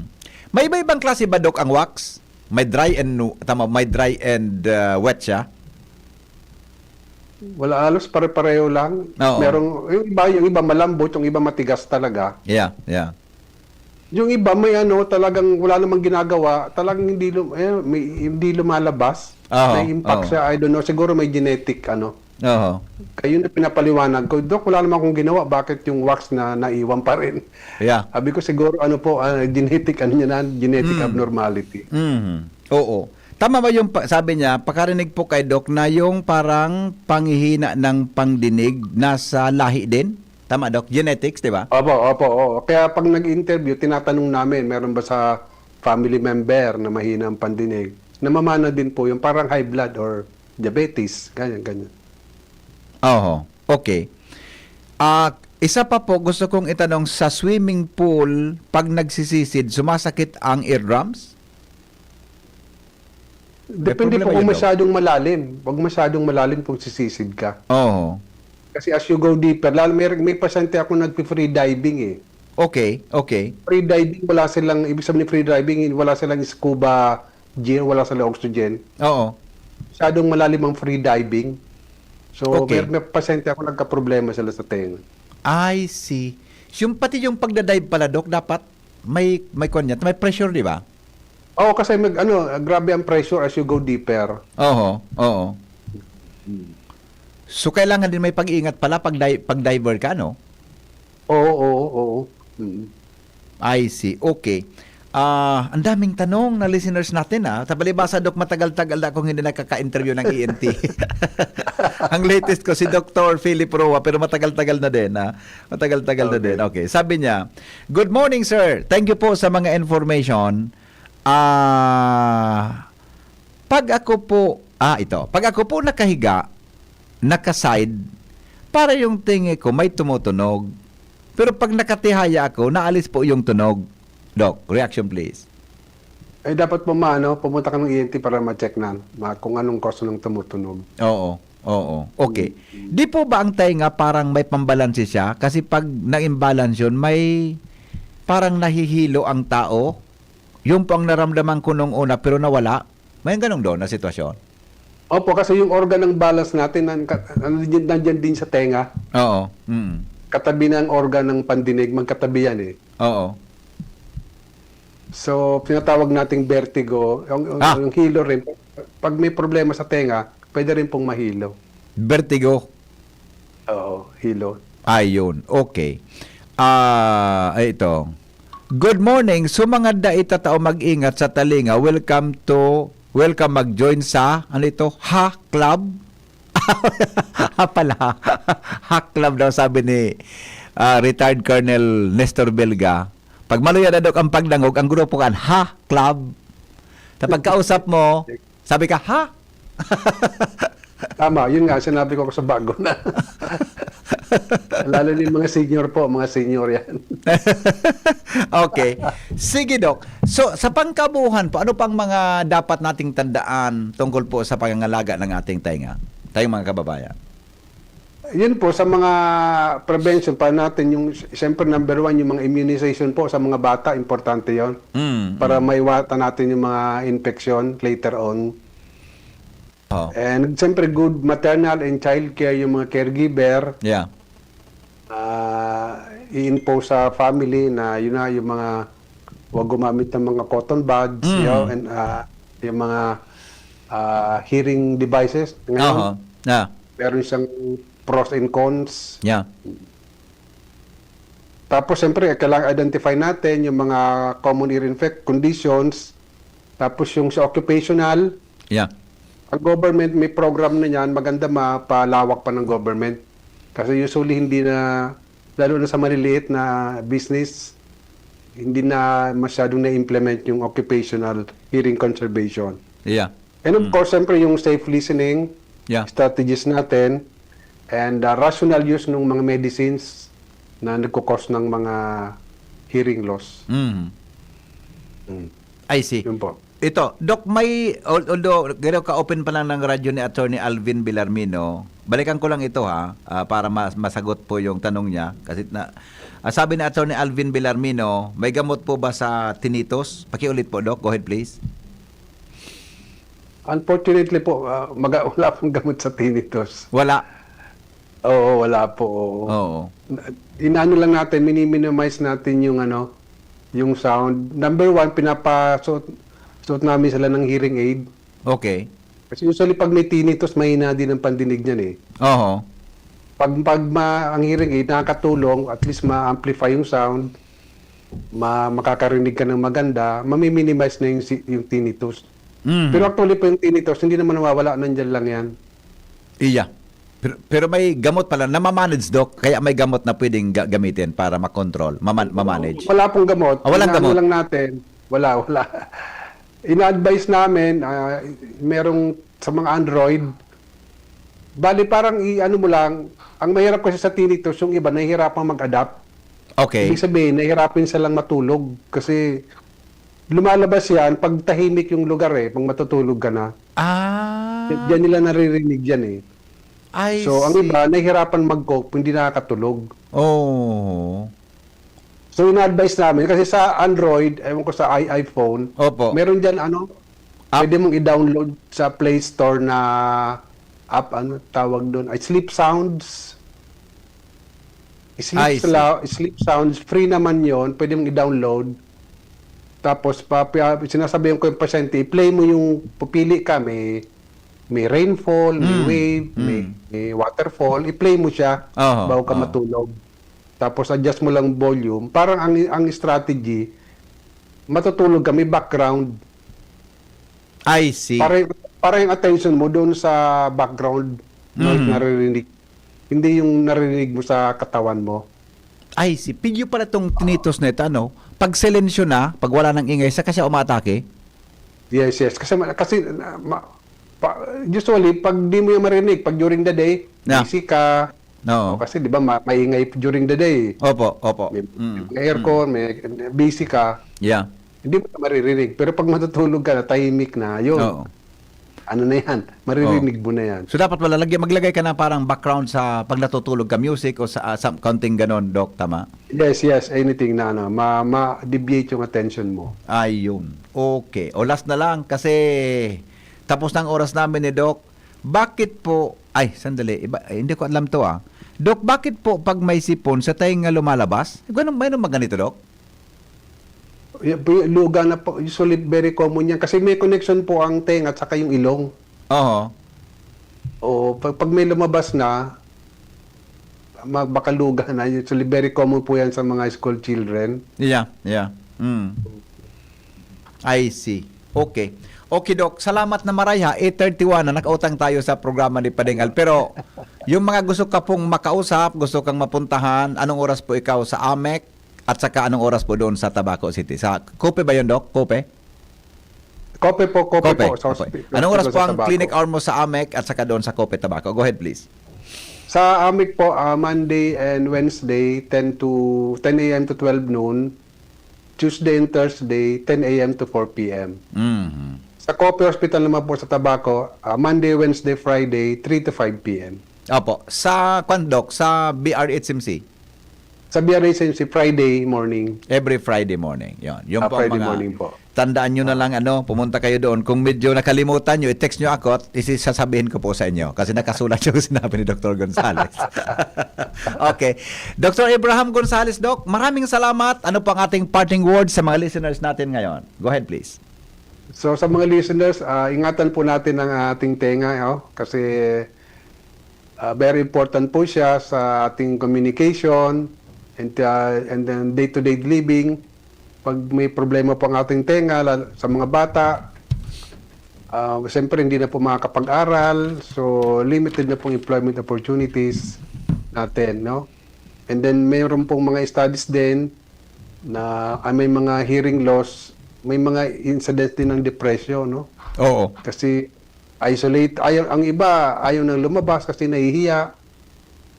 May iba-ibang klase ba, Doc, ang wax? May dry and, tama, may dry and, ah, wet siya? Wala, halos pare-pareho lang. Oo. Merong, yung iba, yung iba malambot, yung iba matigas talaga. Yeah, yeah. Yung iba may ano, talagang wala namang ginagawa, talagang hindi lum-, eh, may, hindi lumalabas. Oo, May impact oo. Siya, I don't know, siguro may genetic ano. Oo. Kaya yun ang pinapaliwanag ko, "Doc, wala naman akong ginawa, bakit yung wax na naiwan pa rin?" Yeah. Sabi ko, "Siguro ano po, ah, genetic ano niya na, genetic Mm. abnormality." Mhm. Oo. Tama ba yung pa-, sabi niya, pakarinig po kay Doc, na yung parang panghihina ng pangdinig nasa lahi din? Tama, Doc? Genetics, di ba? Opo, opo, oo. Kaya pag nag-interview, tinatanong namin, meron ba sa family member na mahina ang pandinig? Namamana din po yung parang high blood or diabetes, ganyan, ganyan. Oho. Okay. Ah, isa pa po, gusto kong itanong, sa swimming pool, pag nagsisisid, sumasakit ang eardrums? May Depende problema po kung yun, Doc? Masyadong malalim. Pag masyadong malalim kung sisisid ka. Oo. Kasi as you go deeper, lalo may, may pasyente ako nagpi-free diving eh. Okay, okay. Free diving, wala silang, ibig sabihin ni free diving, wala silang scuba gear, wala silang oxygen. Oo. Masyadong malalim ang free diving. So, Okay. may, may pasyente ako nagka-problema sila sa tenga. I see. Yung, pati yung pagdadive pala, Doc, dapat may, may kwan yan, may pressure, di ba? Oo, kasi mag, ano, grabe ang pressure as you go deeper. Oo, oo. So, kailangan din may pag-iingat pala pag, di- pag diver ka, no? Oo, oo, oo. Mm. I see. Okay. Ah, ang daming tanong na listeners natin, ah. Sa palibasa, Doc, matagal-tagal na akong hindi nakaka-interview ng E N T. Ang latest ko, si Doctor Philip Roa, pero matagal-tagal na din, ah. Matagal-tagal na Okay. din. Okay. Sabi niya, "Good morning, sir. Thank you po sa mga information. Ah, pag ako po, ah, ito. Pag ako po nakahiga, naka-side, para yung tenga ko may tumutunog. Pero pag nakatihaya ako, naalis po yung tunog." Doc, reaction please. Eh, dapat po maano, pumunta ka ng E N T para ma-check na ma, kung anong cause ng tumutunog. Oo, oo. Okay. Di po ba ang tenga parang may pambalanse siya? Kasi pag na-imbalance yun, may parang nahihilo ang tao. Yung po ang naramdaman ko nung una, pero nawala. May ganong doon na sitwasyon? Opo, kasi yung organ ng balance natin, nan-, ka-, ano, nandiyan, nandiyan din sa tenga. Oo. Mm. Katabi ng organ ng pandinig, magkatabi yan eh. Oo. So, tinatawag nating vertigo. Yung, yung, Ah. Yung hilo rin, pag may problema sa tenga, pwede rin pong mahilo. Vertigo. Oo, hilo. Ayun. Okay. Ah, ay, ito. "Good morning. So, mga dai ta tao mag-ingat sa talinga. Welcome to, welcome mag-join sa, ano ito? Ha Club?" Ha pala. Ha Club daw, sabi ni, ah, retired Colonel Nestor Belga. Pag maluya na, Doc, ang pagdangog, ang grupo kan, "Ha Club." Sa pagkausap mo, sabi ka, "Ha?" Tama, yun nga, sinabi ko sa bago na. Lalo na yung mga senior po, mga senior yan. Okay. Sige, Doc. So, sa pangkabuuhan po, ano pang mga dapat nating tandaan tungkol po sa pangangalaga ng ating tenga? Tayong mga kababayan. Yun po, sa mga prevention pa natin, yung, siyempre number one, yung mga immunization po sa mga bata, importante yon Mm, para maiwatan natin yung mga infection later on. Oh. And siyempre, good maternal and child care, yung mga caregiver, Yeah. ah, i-impose sa family na yun na, yung mga, wag gumamit ng mga cotton buds, Mm. yun, and, ah, yung mga, ah, hearing devices. Ngayon, Aha. Yeah. meron siyang pros and cons. Yeah. Tapos, siyempre, kailangan identify natin yung mga common ear infect conditions. Tapos, yung sa occupational, Yeah. ang government may program na niyan, maganda mapalawak pa ng government. Kasi usually hindi na, lalo na sa maliliit na business, hindi na masyadong na-implement yung occupational hearing conservation. Yeah. And of course, siyempre yung safe listening Yeah. strategies natin and uh, rational use ng mga medicines na nagkukos ng mga hearing loss. Mm. Mm. I see. Yun po. Ito, Doc, may, al-, although gano'n ka-open pa lang ng radyo ni Attorney Alvin Villarmino, Balikan ko lang ito, ha, ah, para mas masagot po yung tanong niya. Kasi na, ah, sabi ni Attorney Alvin Villarmino, "May gamot po ba sa tinnitus?" Pakiulit po, Doc. Go ahead, please. Unfortunately po, ah, maga wala pong gamot sa tinnitus. Wala. Oo, wala po, oo. Oo. Na inaano lang natin, mini-minimize natin yung ano, yung sound. Number one, pinapasuot suot namin sila ng hearing aid. Okay. Kasi usually 'pag may tinnitus, mahina din ang pandinig niyan, eh. Oho. 'Pag 'pag ma ang hearing aid nakakatulong, at least ma-amplify yung sound, ma makakarinig ka ng maganda, mami-minimize na yung si yung tinnitus. Mm. Pero actually po yung tinnitus, hindi naman nawawala, nandiyan lang yan. Iya. Pero, pero may gamot pala, namamanage, Doc, kaya may gamot na pwedeng ga gamitin para makontrol, maman mamanage. Wala pong gamot. Ah, walang Inaano gamot. lang natin. Wala, wala. Ina-advise namin, ah, merong sa mga Android, bale parang i-ano mo lang, ang mahirap kasi sa tinnitus, yung iba nahihirapang mag-adapt. Okay. Ibig sabihin, nahihirapan silang matulog kasi lumalabas yan 'pag tahimik yung lugar, eh, 'pag matutulog ka na. Ah, Diyan nila naririnig yan, eh. I So, ang see. iba nahihirapan mag-cope, hindi nakakatulog. Oh. So, ina-advise namin kasi sa Android, ewan ko sa i iPhone, Opo. meron diyan ano, App? pwede mong i-download sa Play Store na app, ano tawag doon, ay Sleep Sounds. I Sleep, see. Sla- Sleep Sounds, free naman yon, pwede mong i-download. Tapos, pa, pa, sinasabihan ko yung pasyente, i-play mo yung, pupili ka, may, may rainfall, may Mm. wave, may, Mm. may waterfall, i-play mo siya Oho, bago ka oho. matulog. Tapos, adjust mo lang volume. Parang ang, ang strategy, matutulog ka, may background. I see. Para, para yung attention mo doon sa background noise Mm. naririnig. Hindi yung naririnig mo sa katawan mo. I see. Pigyo pala tong tinnitus na ito, ano? Pag silensyo na, pag wala nang ingay, saka siya umatake? Yes, yes. Kasi, ma- kasi ah, ma- pa- usually, pag di mo yung marinig, pag during the day, Yeah. busy ka. Oo. O, kasi di ba, ma- maingay during the day. Opo, opo. May, Mm. may aircon, may busy ka. Yeah. Hindi mo na maririnig. Pero pag matutulog ka na, tahimik na, yun. Oo. Ano na yan? Maririnig mo na yan. So dapat wala lagi maglagay ka na parang background sa pag natutulog ka, music o sa, ah, sa counting ganon, Doc, tama? Yes, yes. Anything na ano, ma- ma-deviate yung attention mo. Ayun. Okay. O last na lang kasi tapos na ang oras namin ni Doc. Bakit po, ay, sandali, iba, eh, hindi ko alam to, ah. Doc, bakit po pag may sipon sa tainga lumalabas? Ganun, mayroon ba ganito, Doc? Y- y- Luga na po, usually very common yan. Kasi may connection po ang tenga at saka yung ilong. Oo. O, pag, pag may lumabas na, ma- baka luga na. Usually very common po yan sa mga school children. Yeah, yeah. Mm. I see. Okay. Okay, Doc. Salamat na maray, ha. Eight thirty-one na nakautang tayo sa programa ni Padeng Al. Pero yung mga gusto ka pong makausap, gusto kang mapuntahan, anong oras po ikaw sa AMEC? At saka anong oras po doon sa Tabaco City? Sa Cope ba yun, Doc? Cope? Cope po, Cope, Cope. po. Sa Cope. hospi- Anong oras po sa ang Tabaco. Clinic Hour mo sa AMEC at saka doon sa Cope, Tabaco? Go ahead, please. Sa AMEC po, ah, Monday and Wednesday, ten to ten a m to twelve noon. Tuesday and Thursday, ten a m to four p m. Mhm. Sa Cope Hospital naman po sa Tabaco, ah, Monday, Wednesday, Friday, three to five p m. Opo. Sa, kwan, Doc, sa B R H M C? Sa B R H M C, Friday morning. Every Friday morning. Yun. Yung Ah, po ang Friday mga, morning po. Tandaan nyo na lang, ano, pumunta kayo doon. Kung medyo nakalimutan nyo, i-text nyo ako at isi- sasabihin ko po sa inyo. Kasi nakasulat yung sinabi ni Doctor Gonzales. Okay. Doctor Abraham Gonzales, Doc, maraming salamat. Ano po ang ating parting words sa mga listeners natin ngayon? Go ahead, please. So sa mga listeners, ah, ingatan po natin ang ating tenga, oh, kasi ah, very important po siya sa ating communication and, ah, and then day-to-day living. Pag may problema po ang ating tenga, lalo sa mga bata, ah, siyempre hindi na po makakapag-aral, so limited na pong employment opportunities natin, no? And then mayroon pong mga studies din na ah, may mga hearing loss, may mga incidents din ng depression, no? Oo. Kasi isolate, ayaw, ang iba ayaw nang lumabas kasi nahihiya,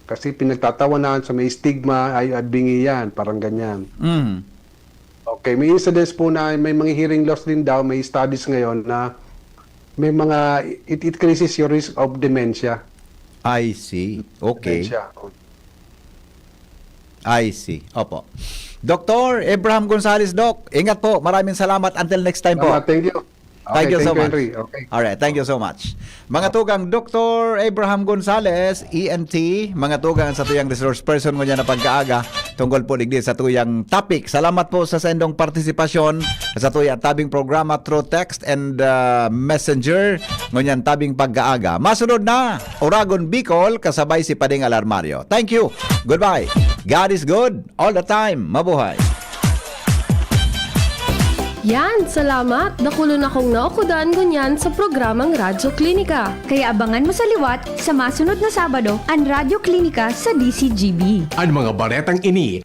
kasi pinagtatawanan, so may stigma, ayaw at bingi yan, parang ganyan. Mm. Okay, may incidents po na may mga hearing loss din daw, may studies ngayon na may mga, it increases your risk of dementia. I see. Okay. Dementia. I see. Opo. Doktor Abraham Gonzalez, Doc, ingat po. Maraming salamat. Until next time po. Salamat. Thank you. Thank Okay, you so thank you, much. Henry. Okay. Alright, thank you so much. Mga tugang, Doktor Abraham Gonzalez, E N T, mga tugang sa tuyang resource person ngunyan na pag-aaga, tungkol po digdi sa tuyang topic. Salamat po sa saindong partisipasyon sa tuyang tabing programa through text and uh, messenger ngunyan tabing pag-aaga. Masunod na, Oragon Bicol, kasabay si Pading Alarmario. Thank you. Goodbye. God is good all the time. Mabuhay. Yan, salamat! Dakulon akong naukudan ngunyan sa programang Radyo Klinika. Kaya abangan mo sa liwat sa masunod na Sabado an Radyo Klinika sa D C G B. An mga baretang ini